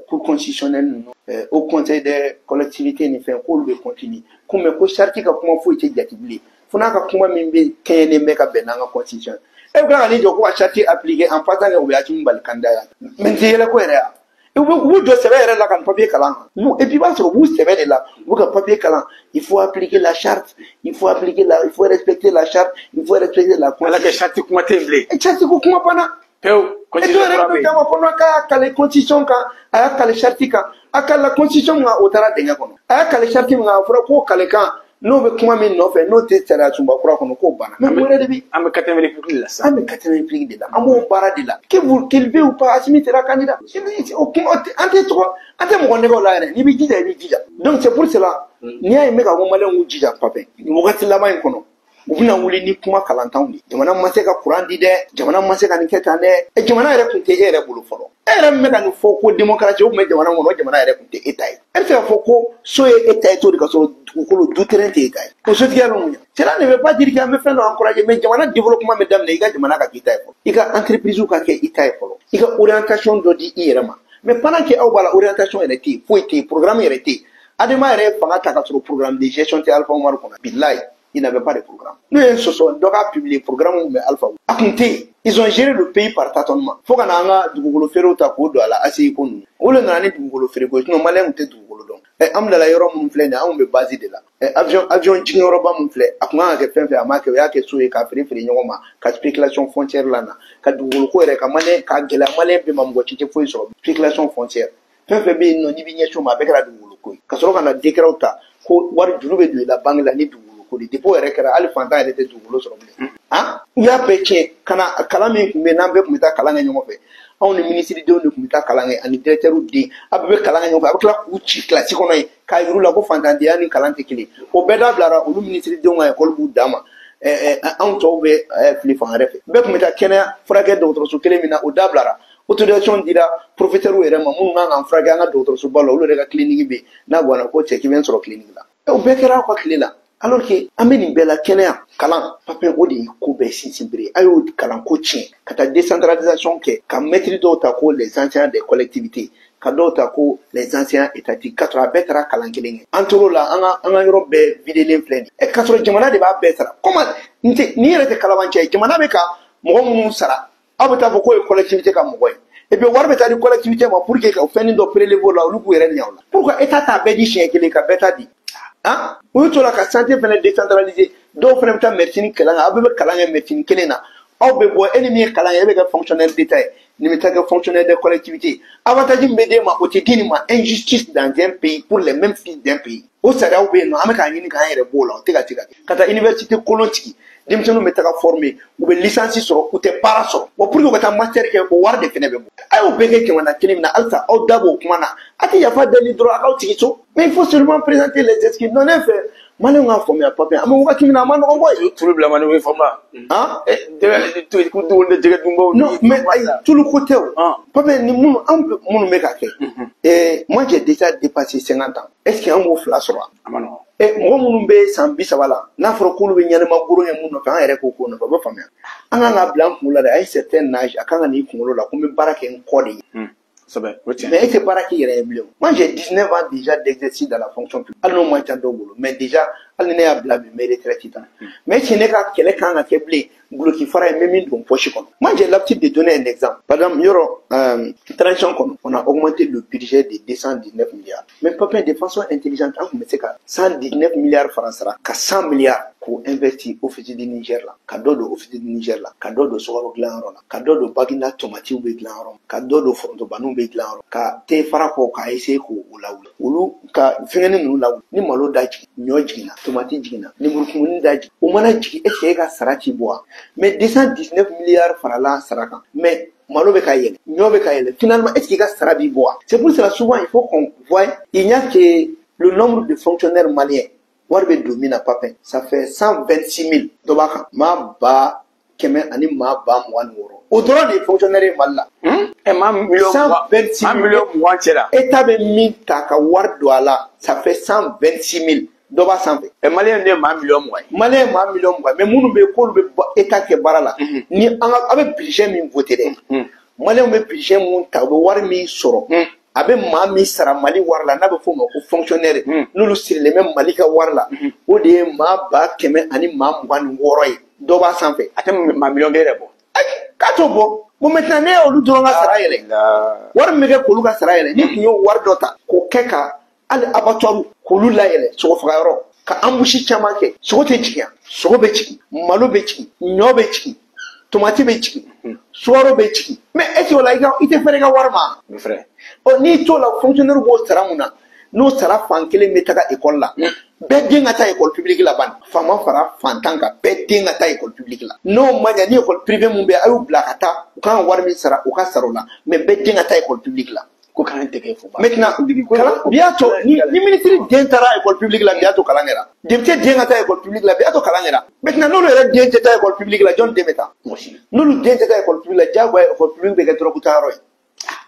cour constitutionnelle ninnu, au conseil des collectivités ni fɛn, k'olu bɛ continuer, ko mais ko charte ka kuma foyi tɛ jate bilen, fo n'a ka kuma min bɛ kɛɲɛnen bɛ ka bɛn n'an ka constitution ye. E bɛ tila ka n'i jɔ ko ka charte appliquer en passant que u bɛ Assimi bali candidat ya, mais n tɛ yɛlɛ ko yɛrɛ ya. U b'u jɔ sɛbɛ yɛrɛ la ka nin papier kalan. Et puis i b'a sɔrɔ u b'u sɛbɛ de la, u bɛ ka papier kalan: il faut appliquer la charte, il faut appliquer la, il faut respecter la charte, il faut respecter la Ala kɛ, charte kuma tɛ yen bilen. Charte ko kuma banna. Pewu. E dɔw yɛrɛ bɛ d'a ma kɔnɔ k'a y'a kale constitution kan, a y'a kale charte kan, a kale la constitution min kan, o taara dingɛ kɔnɔ. A y'a kale charte min kan, a fɔra k'o kale kan. N'o bɛ kuma min nɔfɛ, n'o tɛ sariya sunba kura kɔnɔ, k'o banna. Mais mun wɛrɛ de bɛ? An bɛ quatrième république de la sisan. An bɛ quatrième république de la, an b'o baara de la. Qu'il veuille ou pas, Assimi sera candidat. O kuma an tɛ tɔgɔ, an tɛ mɔgɔ nɛgɛ o la yɛrɛ. N'i b'i jija, i b'i jija. Donc c'est pour cela, n'i y'a ye n bɛ ka ko maliyɛnw k'u jija, Papin, nin wagati laban in kɔnɔ, u bɛna wuli ni kuma kalantanw de. Jamana ma se ka kuran di dɛ, jamana ma se ka nin kɛ tan dɛ. Jamana yɛrɛ tun tɛ e yɛrɛ bolo fɔlɔ. E yɛrɛ min bɛ ka nin fɔ ko démocratie, o tun bɛ jamana kɔnɔ, o jamana yɛrɛ tun tɛ e ta ye. E bɛ se k'a fɔ ko so ye e ta ye cogo di ka sɔrɔ dugukolo du terrain tɛ e ta ye? O sotigiya bɛ mun ɲɛ? Cela ne veut pas dire qu'an bɛ fɛn dɔ encourager, mais jamana développement bɛ daminɛ i ka jamana ka k'i ta ye fɔlɔ, i ka entreprise ka kɛ i ta ye fɔlɔ, i ka orientation dɔ di i yɛrɛ ma. Mais pendant que aw b'a la, orientation yɛrɛ tɛ yen, foyi tɛ yen, programme yɛrɛ tɛ yen. ADEMA yɛrɛ ye fanga ta ka sɔrɔ programme de gestion tɛ Alpha Umaru kɔnɔ. Bilayi, il n'avait pas de programme. N'o ye sɔsɔ dɔ k'a publier, programme min bɛ Alpha a kun tɛ yen. Ils ont géré le pays par tâtonnement fo ka na an ka dugukolo feerew ta k'o don a la. ACI ko ninnu, o de nana ni dugukolo feere ko ye. Sinon maliyɛn tun tɛ dugukolo dɔn. An bilala yɔrɔ minnu filɛ nin ye, anw bɛ base de la. Avion jiginyɔrɔba min filɛ, a kun kan ka kɛ fɛn fɛn, a m'a kɛ. O y'a kɛ so ye k'a feere feere ɲɔgɔn ma, ka spéculation foncière la na, ka dugukolo ko yɛrɛ ka maliyɛn ka gɛlɛya maliyɛn bɛɛ ma, mɔgɔ ci tɛ foyi sɔrɔ. Spéculation foncière, fɛn fɛn bɛ yen nɔ, n'i bɛ ɲɛsin o ma, a bɛɛ kɛra dugukolo ko ye. Ka sɔrɔ ka na décret ta ko wari juru bɛ don i la banque la ni dugukolo ko de. Depuis o yɛrɛ kɛra, hali fantan yɛrɛ tɛ dugukolo sɔrɔ bilen. Han, u y'a bɛɛ tiɲɛ. Ka na kalan min tun bɛ yen, n'an bɛɛ tun bɛ taa kalan kɛ ɲɔgɔn fɛ, anw ni minisiridenw de tun bɛ taa kalan kɛ ani directeur den, a bɛɛ bɛ kalan kɛ ɲɔgɔn fɛ, a bɛ tila k'u ci kilasi kɔnɔ yen k'a yir'u la ko fantandenya ni kalan tɛ kelen. O bɛɛ dabilara. Olu minisiridenw ka ekɔli b'u dan ma, anw tɔw bɛ fili fan wɛrɛ fɛ. Bɛɛ tun bɛ taa kɛnɛya furakɛ dɔgɔtɔrɔso kelen min na, o dabilara. Autorisation dira professeur yɛrɛ ma minnu kan k'an furakɛ an ka dɔgɔtɔrɔsoba la, olu yɛrɛ ka clinique bɛ yen. N'a ganna ko cɛ k'i bɛ n sɔrɔ clinique la, o bɛɛ kɛra aw ka tile la. Alors que an bɛ nin bɛɛ la, kɛnɛya, kalan, Papin, o de ye ko bɛɛ sinsin bere. A y'o kalanko tiɲɛ ka taa décentralisation kɛ, ka maître dɔw ta ko les enseignants des collectivités, ka dɔw ta ko les enseignants étatiques, ka sɔrɔ a bɛɛ taara kalan kelen kɛ. An tor'o la, an ka yɔrɔ bɛɛ videlen filɛ nin ye, ka sɔrɔ jamana de b'a bɛɛ sara. Comment n tɛ n'i yɛrɛ tɛ kalabanciya ye? Jamana bɛ ka mɔgɔ minnu sara, aw bɛ taa fɔ k'o ye collectivité ka mɔgɔ ye, et puis wari bɛ taa di collectivité ma pour que ka fɛnnin dɔ prélever o la, olu k'u yɛrɛ ɲɛ o la. Pourquoi état t'a bɛɛ di siɲɛ kelen, ka bɛɛ ta di? Han, u y'u to la ka santé fɛnɛ décentraliser. Dɔw fɛnɛ bɛ taa médecine kalan kɛ, aw bɛɛ bɛ kalan kɛ médecine kelen na. Aw bɛ bɔ, e ni min ye kalan kɛ, e bɛ kɛ fonctionnaire d'état ye, nin bɛ taa kɛ fonctionnaire de collectivité. Avantage min bɛ d'e ma, o tɛ di nin ma. Injustice dans un pays pour les mêmes fils d'un pays. O sariyaw bɛ yen nɔ, an bɛ k'a ɲini k'an yɛrɛ bɔ o la, o tɛ ka se ka kɛ. Ka taa université kolon tigɛ, denmisɛnninw bɛ taga former, u bɛ licence sɔrɔ, u tɛ baara sɔrɔ. Wa pour que u ka taa master kɛ, o wari de fɛnɛ bɛ bɔ. A y'o bɛɛ kɛ jamana kelen min na, halisa aw da b'o kuma na. A tɛ yafa deli dɔrɔn, a k'aw sigi so. Mais il faut seulement présenter les excuses. Non, ne fɛ maliyɛnw k'a faamuya, Papi, an bɛ wagati min na, a ma nɔgɔn koyi. Tulu bila man di fama. Han. Ko dugukolo tɛ jɛgɛ dunbaw. Non, mais ayi, tulu ko tɛ o. Papi, ni minnu an minnu bɛ ka kɛ, moi j'ai déjà dépassé 50 ans, est ce que an b'o fila sɔrɔ wa? A ma nɔgɔn. Mɔgɔ minnu bɛ san 30 la, n'a fɔra k'olu bɛ ɲɛnɛma goro ye mun nɔfɛ, an yɛrɛ k'o ko nɔfɛ, o bɛ faamuya. An kan k'a bila an kunkolo la dɛ, a ye certain âge, a kan ka n'i kunkolo la ko n bɛ baara kɛ n kɔ de ye. Kosɛbɛ, o tiɲɛ. Mais e tɛ baara k'i yɛrɛ ye bilen. Moi j'ai 19 ans déjà d'exercice dans la fonction publique, hali n'o man ca dɔw bolo, mais déjà hali ni ne y'a bila bi, n bɛ retraite ta. Mais est-ce que ne ka kɛlɛ kan ka kɛ bilen guloki fara ye, n bɛ min don poche kɔnɔ? Moi j'ai l'habitude de donner un exemple. Par exemple, yɔrɔ transition kɔnɔ, on a augmenté le budget de 219 milliards. Mais Papin, de façon intelligente, an tun bɛ se ka 119 milliards fara sara ka 100 milliards k'o investir Office du Niger la, ka dɔ don Office du Niger la, ka dɔ don sukaro dilanyɔrɔ la, ka dɔ don Baginda tomatiw bɛ dilan yɔrɔ, ka dɔ don forontobaniw bɛ dilan yɔrɔ, ka te fara kɔ, k'a essayer k'o lawuli, olu ka fɛngɛnin ninnu lawuli. Ni malo da jigin, ɲɔ jiginna, tomati jiginna, lemurukumuni da jigin, o mana jigin, est ce que e ka sara ti bɔ wa? Mais 219 milliards farala sara kan, mais malo bɛ ka yɛlɛ, ɲɔ bɛ ka yɛlɛ, finalement est ce que i ka sara b'i bɔ wa? C'est pour cela, souvent, il faut qu'on voie, il n'y a que le nombre de fonctionnaires maliens, wari bɛ don min na, Papin, ça fait 126 000, dɔ b'a kan, maa 126 000, o dɔrɔn de ye fonctionnaire ye Mali la. Maa miliyɔn 126 maa 20 miliyɔn cɛ la. État bɛ min ta ka wari don a la, ça fait 126 000, dɔ b'a sanfɛ. Maliyɛn de ye maa 20 miliyɔn ye. Maliyɛn ye maa 20 miliyɔn, mais minnu bɛ yen k'olu bɛ état kɛ baara la, ni an ka a bɛ budget min voté dɛ, maliyɛnw bɛ budget mun ta, u bɛ wari min sɔrɔ, a bɛ maa min sara Mali wari la, n'a bɛ f'o ma ko fonctionnaire, n'olu sirilen bɛ Mali ka wari la, o de ye maa 126 000 ye, dɔ b'a sanfɛ. A tɛ maa 1 miliyɔn yɛrɛ bɔ. Ayi, k'a t'o bɔ. Bon, maintenant ne y'olu dɔrɔn ka sara yɛlɛ, wari min bɛ kɛ k'olu ka sara yɛlɛ, ni tun y'o wari dɔ ta k'o kɛ ka hali abattoir k'olu layɛlɛ, sogo fagayɔrɔ, ka embouche caman kɛ, sogo tɛ jigin, sogo bɛ jigin, malo bɛ jigin, ɲɔ bɛ jigin, tomati bɛ jigin, sukaro bɛ jigin. Mais est ce que o la i ka i tɛ fɛrɛ i ka wari ma? N bɛ fɛrɛ. Ɔ, n'i t'o la, fonctionnaire b'o sara mun na? N'o sara fan kelen bɛ taga école la, Bɛɛ den ka taa école publique la ban, faama fara fantan kan, bɛɛ den ka taa école publique la. N'o ma ɲɛ, ni école privée mun bɛ yen, a y'u bila ka taa, u kan ka wari min sara, u ka sara o la, mais bɛɛ den ka taa école publique la. Ko kalan tɛ kɛ fo ba. Maintenant, kalan bi y'a to ni ministre den taara école publique la, bi y'a to kalan kɛra. Député den ka taa école publique la, bi y'a to kalan kɛra. Maintenant, n'olu yɛrɛ den tɛ taa école publique la, jɔn den bɛ taa? N'olu den tɛ taa école publique la, diyagoya école publique bɛ kɛ dɔrɔgu ta yɔrɔ ye,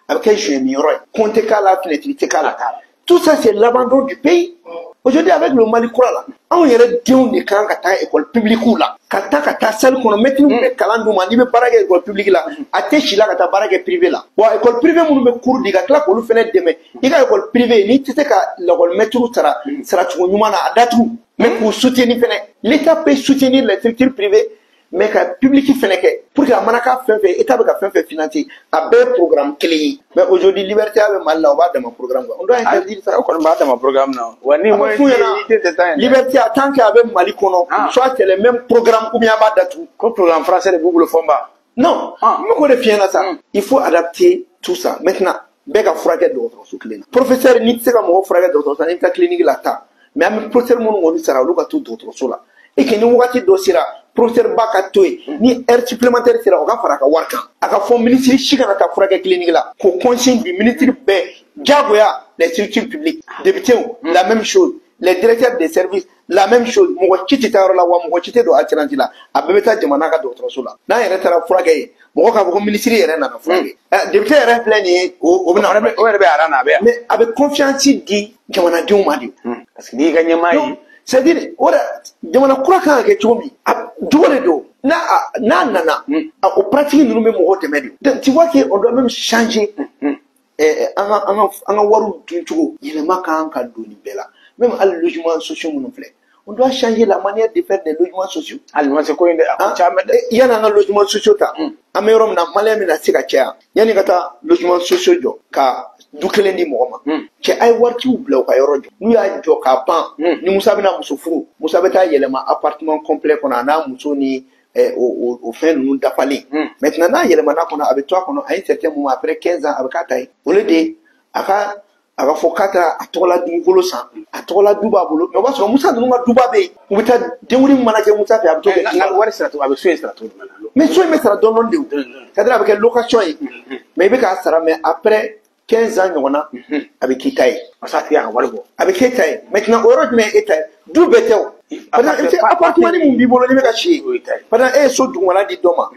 a bɛ kɛ joint min yɔrɔ ye, compte tɛ k'a la, fenêtre tɛ k'a la. Tout ça, c'est l'abandon du pays. Aujourd'hui, avec le Mali kura la, anw yɛrɛ denw de kan ka taa école publique la, ka taa salle kɔnɔ, maître bɛ kalan d'u ma. N'i bɛ baara kɛ école publique la, a tɛ si la ka taa baara kɛ privé la. Wa école privée minnu bɛ cours di, ka tila k'olu fɛnɛ dɛmɛ. I ka école privée, n'i tɛ se ka l'école maître sara saracogo ɲuman na, a datugu, mais k'u soutenir fɛnɛ. L'État peut soutenir les structures privées, mais ka public fɛnɛ kɛ pour que a mana k'a fɛn fɛn, État bɛ ka fɛn fɛn financer, a bɛɛ ye programme kelen ye. Mais aujourd'hui, liberté bɛ Mali la, o b'a dama programme quoi. On doit interdire ça. O kɔni b'a dama programme na wa ni A bɛ f'u ɲɛna, liberté, tant que a bɛ Mali kɔnɔ, soit c'est le même programme ou bien a b'a datugu. Ko programme français de b'u bolo fɔnba. Non, n bɛ k'o de f'i ɲɛna sa. Il faut adapter tout ça. Maintenant, bɛɛ ka furakɛ dɔgɔtɔrɔso kelen na. Professeur, n'i tɛ se ka mɔgɔ furakɛ dɔgɔtɔrɔso la, n'i bɛ taa clinique la taa, mais an bɛ professeur minnu kɔni sara, olu ka to dɔgɔtɔrɔso la. Et que ni wagati dɔ sera, professeur ba ka to yen, ni heure supplémentaire sera, o ka fara a ka wari kan. A ka fɔ ministre si kana taa furakɛ clinique la, k'o consigne di ministre bɛɛ diyagoya. Les structures publiques, députés, la même chose, les directeurs des services, la même chose. Mɔgɔ ci tɛ taa yɔrɔ la, wa mɔgɔ ci tɛ don assurance la, a bɛɛ bɛ taa jamana ka dɔgɔtɔrɔso la. N'an yɛrɛ taara furakɛ yen, mɔgɔ k'a fɔ ko ministre yɛrɛ nana furakɛ, député yɛrɛ filɛ nin ye, o bɛ na. O yɛrɛ bɛ aran na, a bɛ yan. Mais a bɛ confiance di jamanadenw ma de. Parce que n'i y'i ka ɲɛmaa ye. C'est à dire, o de jamana kura kan ka kɛ cogo min, a jogo de don. N'a nana, o pratique ninnu bɛ mɔgɔw dɛmɛ de. Donc tu vois que on doit même changer an ka wariw dun cogo, yɛlɛma kan ka don nin bɛɛ la. Même hali logements sociaux minnu filɛ, on doit changer la manière de faire des logements sociaux. Hali ma se ko in dɛ, a ko caman dɛ. Yanni an ka logements sociaux ta, an bɛ yɔrɔ min na, malien bɛna se ka caya. Yanni ka taa logement sociaux jɔ ka du kelen di mɔgɔ ma, cɛ, a ye waritigiw bila u ka yɔrɔ jɔ. N'u y'a jɔ k'a ban, ni Musa bɛna muso furu, Musa bɛ taa yɛlɛma appartement complet kɔnɔ, a n'a muso ni o fɛn ninnu dafalen. Maintenant, n'a yɛlɛmana kɔnɔ, a bɛ to a kɔnɔ à un certain moment, après 15 ans, a bɛ k'a ta ye. Au lieu de a ka fɔ k'a ta a tɔgɔla dugukolo san, a tɔgɔla du b'a bolo, mais o b'a sɔrɔ Musa ninnu ka duba bɛ yen, u bɛ taa denkundi min mana kɛ Musa fɛ, a bɛ t'o kɛ. Nka wari sara cogo, a bɛ so in sara cogo jumɛn na? Mais so in bɛ sara dɔɔni dɔɔni de o. C'est à dire, a bɛ kɛ location ye, mais i bɛ k'a sara, mais après 15 ans ɲɔgɔn na, a bɛ k'i ta ye. Parce que a tigi y'a ka wari bɔ. A bɛ k'e ta ye. Maintenant, o yɔrɔ jumɛn ye e ta ye? Du bɛɛ tɛ o. Par exemple, i bɛ se appartement mun b'i bolo n'i bɛ ka si yen. O y'i ta ye. Par exemple, e ye so dugumala di dɔ ma,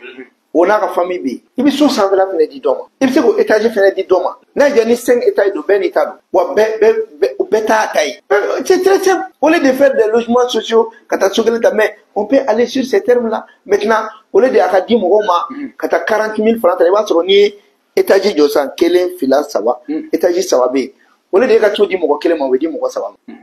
o n'a ka famille bɛ yen, i bɛ so sanfɛla fɛnɛ di dɔ ma, i bɛ se k'o étage fɛnɛ di dɔ ma. N'a y'i diya, ni 5 étages don, bɛɛ n'i ta don wa, bɛɛ t'a ta ye. C'est très simple. Au lieu de faire des logements sociaux ka taa so kelen ta, mais on peut aller sur ces termes là. Maintenant, au lieu de a ka di mɔgɔw ma ka taa 40 000 francs ta, i b'a sɔrɔ n'i ye étage jɔ sisan, kelen, fila, saba, étage saba bɛ yen. Au lieu de e ka t'o di mɔgɔ kelen ma, o bɛ di mɔgɔ saba ma.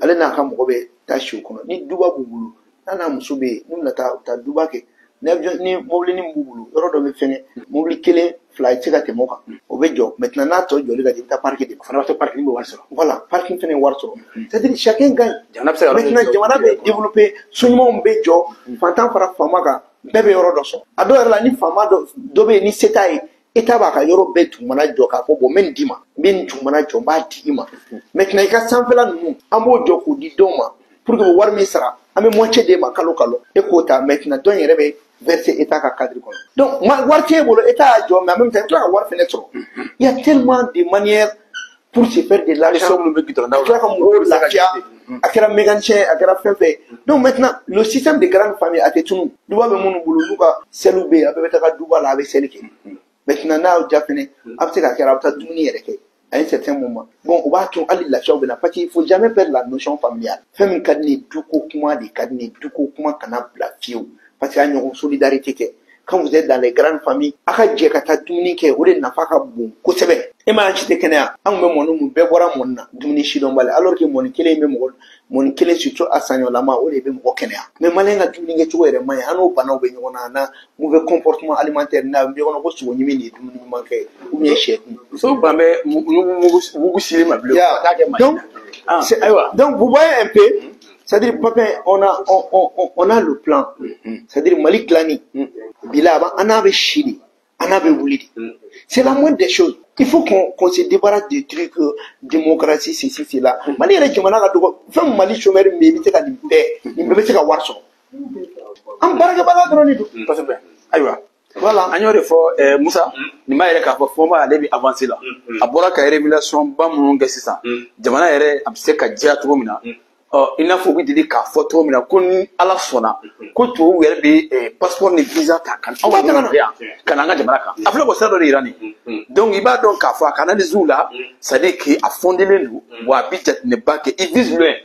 Ale n'a ka mɔgɔ bɛ taa si o kɔnɔ. Ni duba b'u bolo, n'a n'a muso bɛ yen, n'u bɛna taa, u bɛ taa duba kɛ. Ni avion ni mobili min b'u bolo, yɔrɔ dɔ bɛ fɛngɛ, mobili kelen, fila, i tɛ se ka tɛmɛ o kan, o bɛ jɔ. Maintenant, n'a tɔ jɔli ka di, i bɛ taa parc de la. O fana b'a to parking bɛ wari sɔrɔ. Voilà, parking fɛnɛ ye wari sɔrɔ. C'est à dire, chacun gagne. Jamana bɛ se ka yɔrɔ Maintenant, dɔ jɔ. jamana bɛ développer, so ɲumanw bɛ jɔ, fantan fara faama kan, bɛɛ bɛ yɔrɔ dɔ sɔrɔ. A dɔw yɛrɛ la, ni faama dɔ bɛ yen, ni se t'a ye, État b'a ka yɔrɔ bɛɛ dugumana jɔ k'a fɔ bon, n bɛ nin d'i ma, n bɛ nin dugumana jɔ, n b'a di i ma. Maintenant, i ka sanfɛla ninnu, an b'o jɔ k'o di dɔw ma pour que o wari min sara, an bɛ moitié d'e ma kalo kalo, e k'o ta. Maintenant, dɔ in yɛrɛ bɛ verser État ka cadre kɔnɔ. Donc wari t'e bolo, État y'a jɔ, mais en même temps i bɛ tila ka wari fɛnɛ sɔrɔ. Il y a tellement de manières pour se faire de Hali l'argent. so minnu bɛ goudron daw Ka tila ka mɔgɔw lafiya, a kɛra mécanicien, a kɛra fɛn fɛn ye. Donc maintenant, le système de grande famille a tɛ tunu. Duba bɛ minnu bolo, n'u ka seliw bɛ yen, a bɛɛ bɛ taga duba la, a bɛ seli kɛ. Maintenant, n'a y'aw diya fɛnɛ, a bɛ se ka kɛ, a bɛ taa dumuni yɛrɛ kɛ à un certain moment. Bon, o b'a to hali lafiyaw bɛ na, parce qu'il faut jamais perdre la notion familiale. Fɛn min ka di ne ye, duko kuma de ka di ne ye. Duko kuma kana bila fiyewu, parce que a ɲɔgɔn solidarité kɛ. Quand vous êtes dans les grandes familles, a ka jɛ ka taa dumuni kɛ, o de nafa ka bon kosɛbɛ. E ma si tɛ kɛnɛya, an kun bɛ mɔni mun, bɛɛ bɔra mɔni na, dumuni sidɔnbali, alors que mɔni kelen bɛ mɔgɔ, mɔni kelen surtout a saɲɔlama, o de bɛ mɔgɔ kɛnɛya. Mais malien ka dumuni kɛcogo yɛrɛ man ɲi, an n'o banaw bɛ ɲɔgɔn na, an na mauvais comportement alimentaire n'a bɛ ɲɔgɔn na, ko sogo ɲimi de ye dumuni ɲuman kɛ ou bien sɛ dun. Musow ban bɛ mugu sili ma bilen. Yeah. Ka taa kɛ Donc, Ah, ayiwa. donc vous voyez un peu, c'est-à-dire, papa, on a le plan. C'est-à-dire, Mali dilanni, bila a b'an, an n'a bɛ si de, an n'a bɛ wuli de. C'est la moindre des choses. Il faut qu'on se débarrasse des trucs démocratie, ceci, cela. Mali yɛrɛ jamana ka dɔgɔ, fɛn Mali chômeur min bɛ yen, i bɛ se ka nin bɛɛ, nin bɛɛ bɛ se ka wari sɔrɔ. An baarakɛbaga dɔrɔn de don. Kosɛbɛ. Ayiwa. Voilà. An y'o de fɔ, Musa, nin b'a yɛrɛ k'a fɔ Fɔnba ale bɛ avancer la. A bɔra ka révélation ba minnu kɛ sisan. Jamana yɛrɛ a bɛ se ka diya cogo min na. Ɔ, i n'a fɔ u bɛ deli k'a fɔ cogo min na ko ni Ala sɔnna ko tubabuw yɛrɛ bɛ passeport ni visa ta ka anw yɛrɛ yan ka na an ka jamana kan. A filɛ k'o sira dɔ de yira nin. Donc i b'a dɔn k'a fɔ a ka analyse la, c'est à dire que a fondelen don, wa a bɛ jateminɛba kɛ, il vise loin.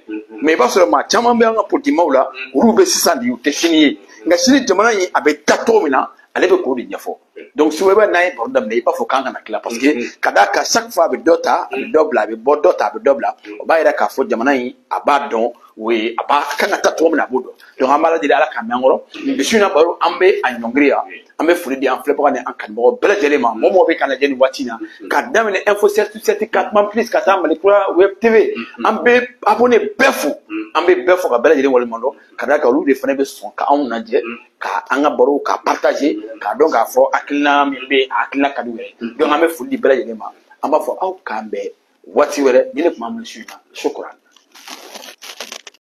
Mais i b'a sɔrɔ maa caman bɛ an ka politikimaw la, olu bɛ sisan de, u tɛ sini ye. Nka sini jamana in a bɛ taa cogo min na, ale bɛ k'o de ɲɛfɔ. Donc suba n'a ye baro daminɛ, i b'a fɔ k'an kana tila, parce que ka d'a kan chaque fois a bɛ dɔ ta, a bɛ dɔ bila, a bɛ bɔ dɔ ta, a bɛ dɔ bila. O b'a yira k'a fɔ jamana in a b'a dɔn, o ye a b'a kan ka taa cogo min na, a b'o dɔn. Donc an b'a lajɛ Ala k'a mɛn an kɔrɔ. Bi su in na baro, an bɛ a ɲɔngiri yan. An bɛ foli di an filɛbaga ni an kanubagaw bɛɛ lajɛlen ma, mɔgɔ mɔgɔ bɛ ka lajɛ nin waati in na, k'a daminɛ Info 7 7 4 plus ka taa Mali Kura Web TV. An bɛ abonné bɛɛ fo, an bɛ bɛɛ fo ka bɛɛ lajɛlen waleɲuman dɔn, ka d'a kan olu de fana bɛ sɔn ka anw lajɛ, ka an ka barow ka partager, k'a dɔn k'a fɔ hakilina min bɛ yen, a hakilina ka di u yɛrɛ. Donc an bɛ foli di bɛɛ lajɛlen ma, an b'a fɔ aw k'an bɛn waati wɛrɛ ni ne tun b'an bolo su in na. Sukura.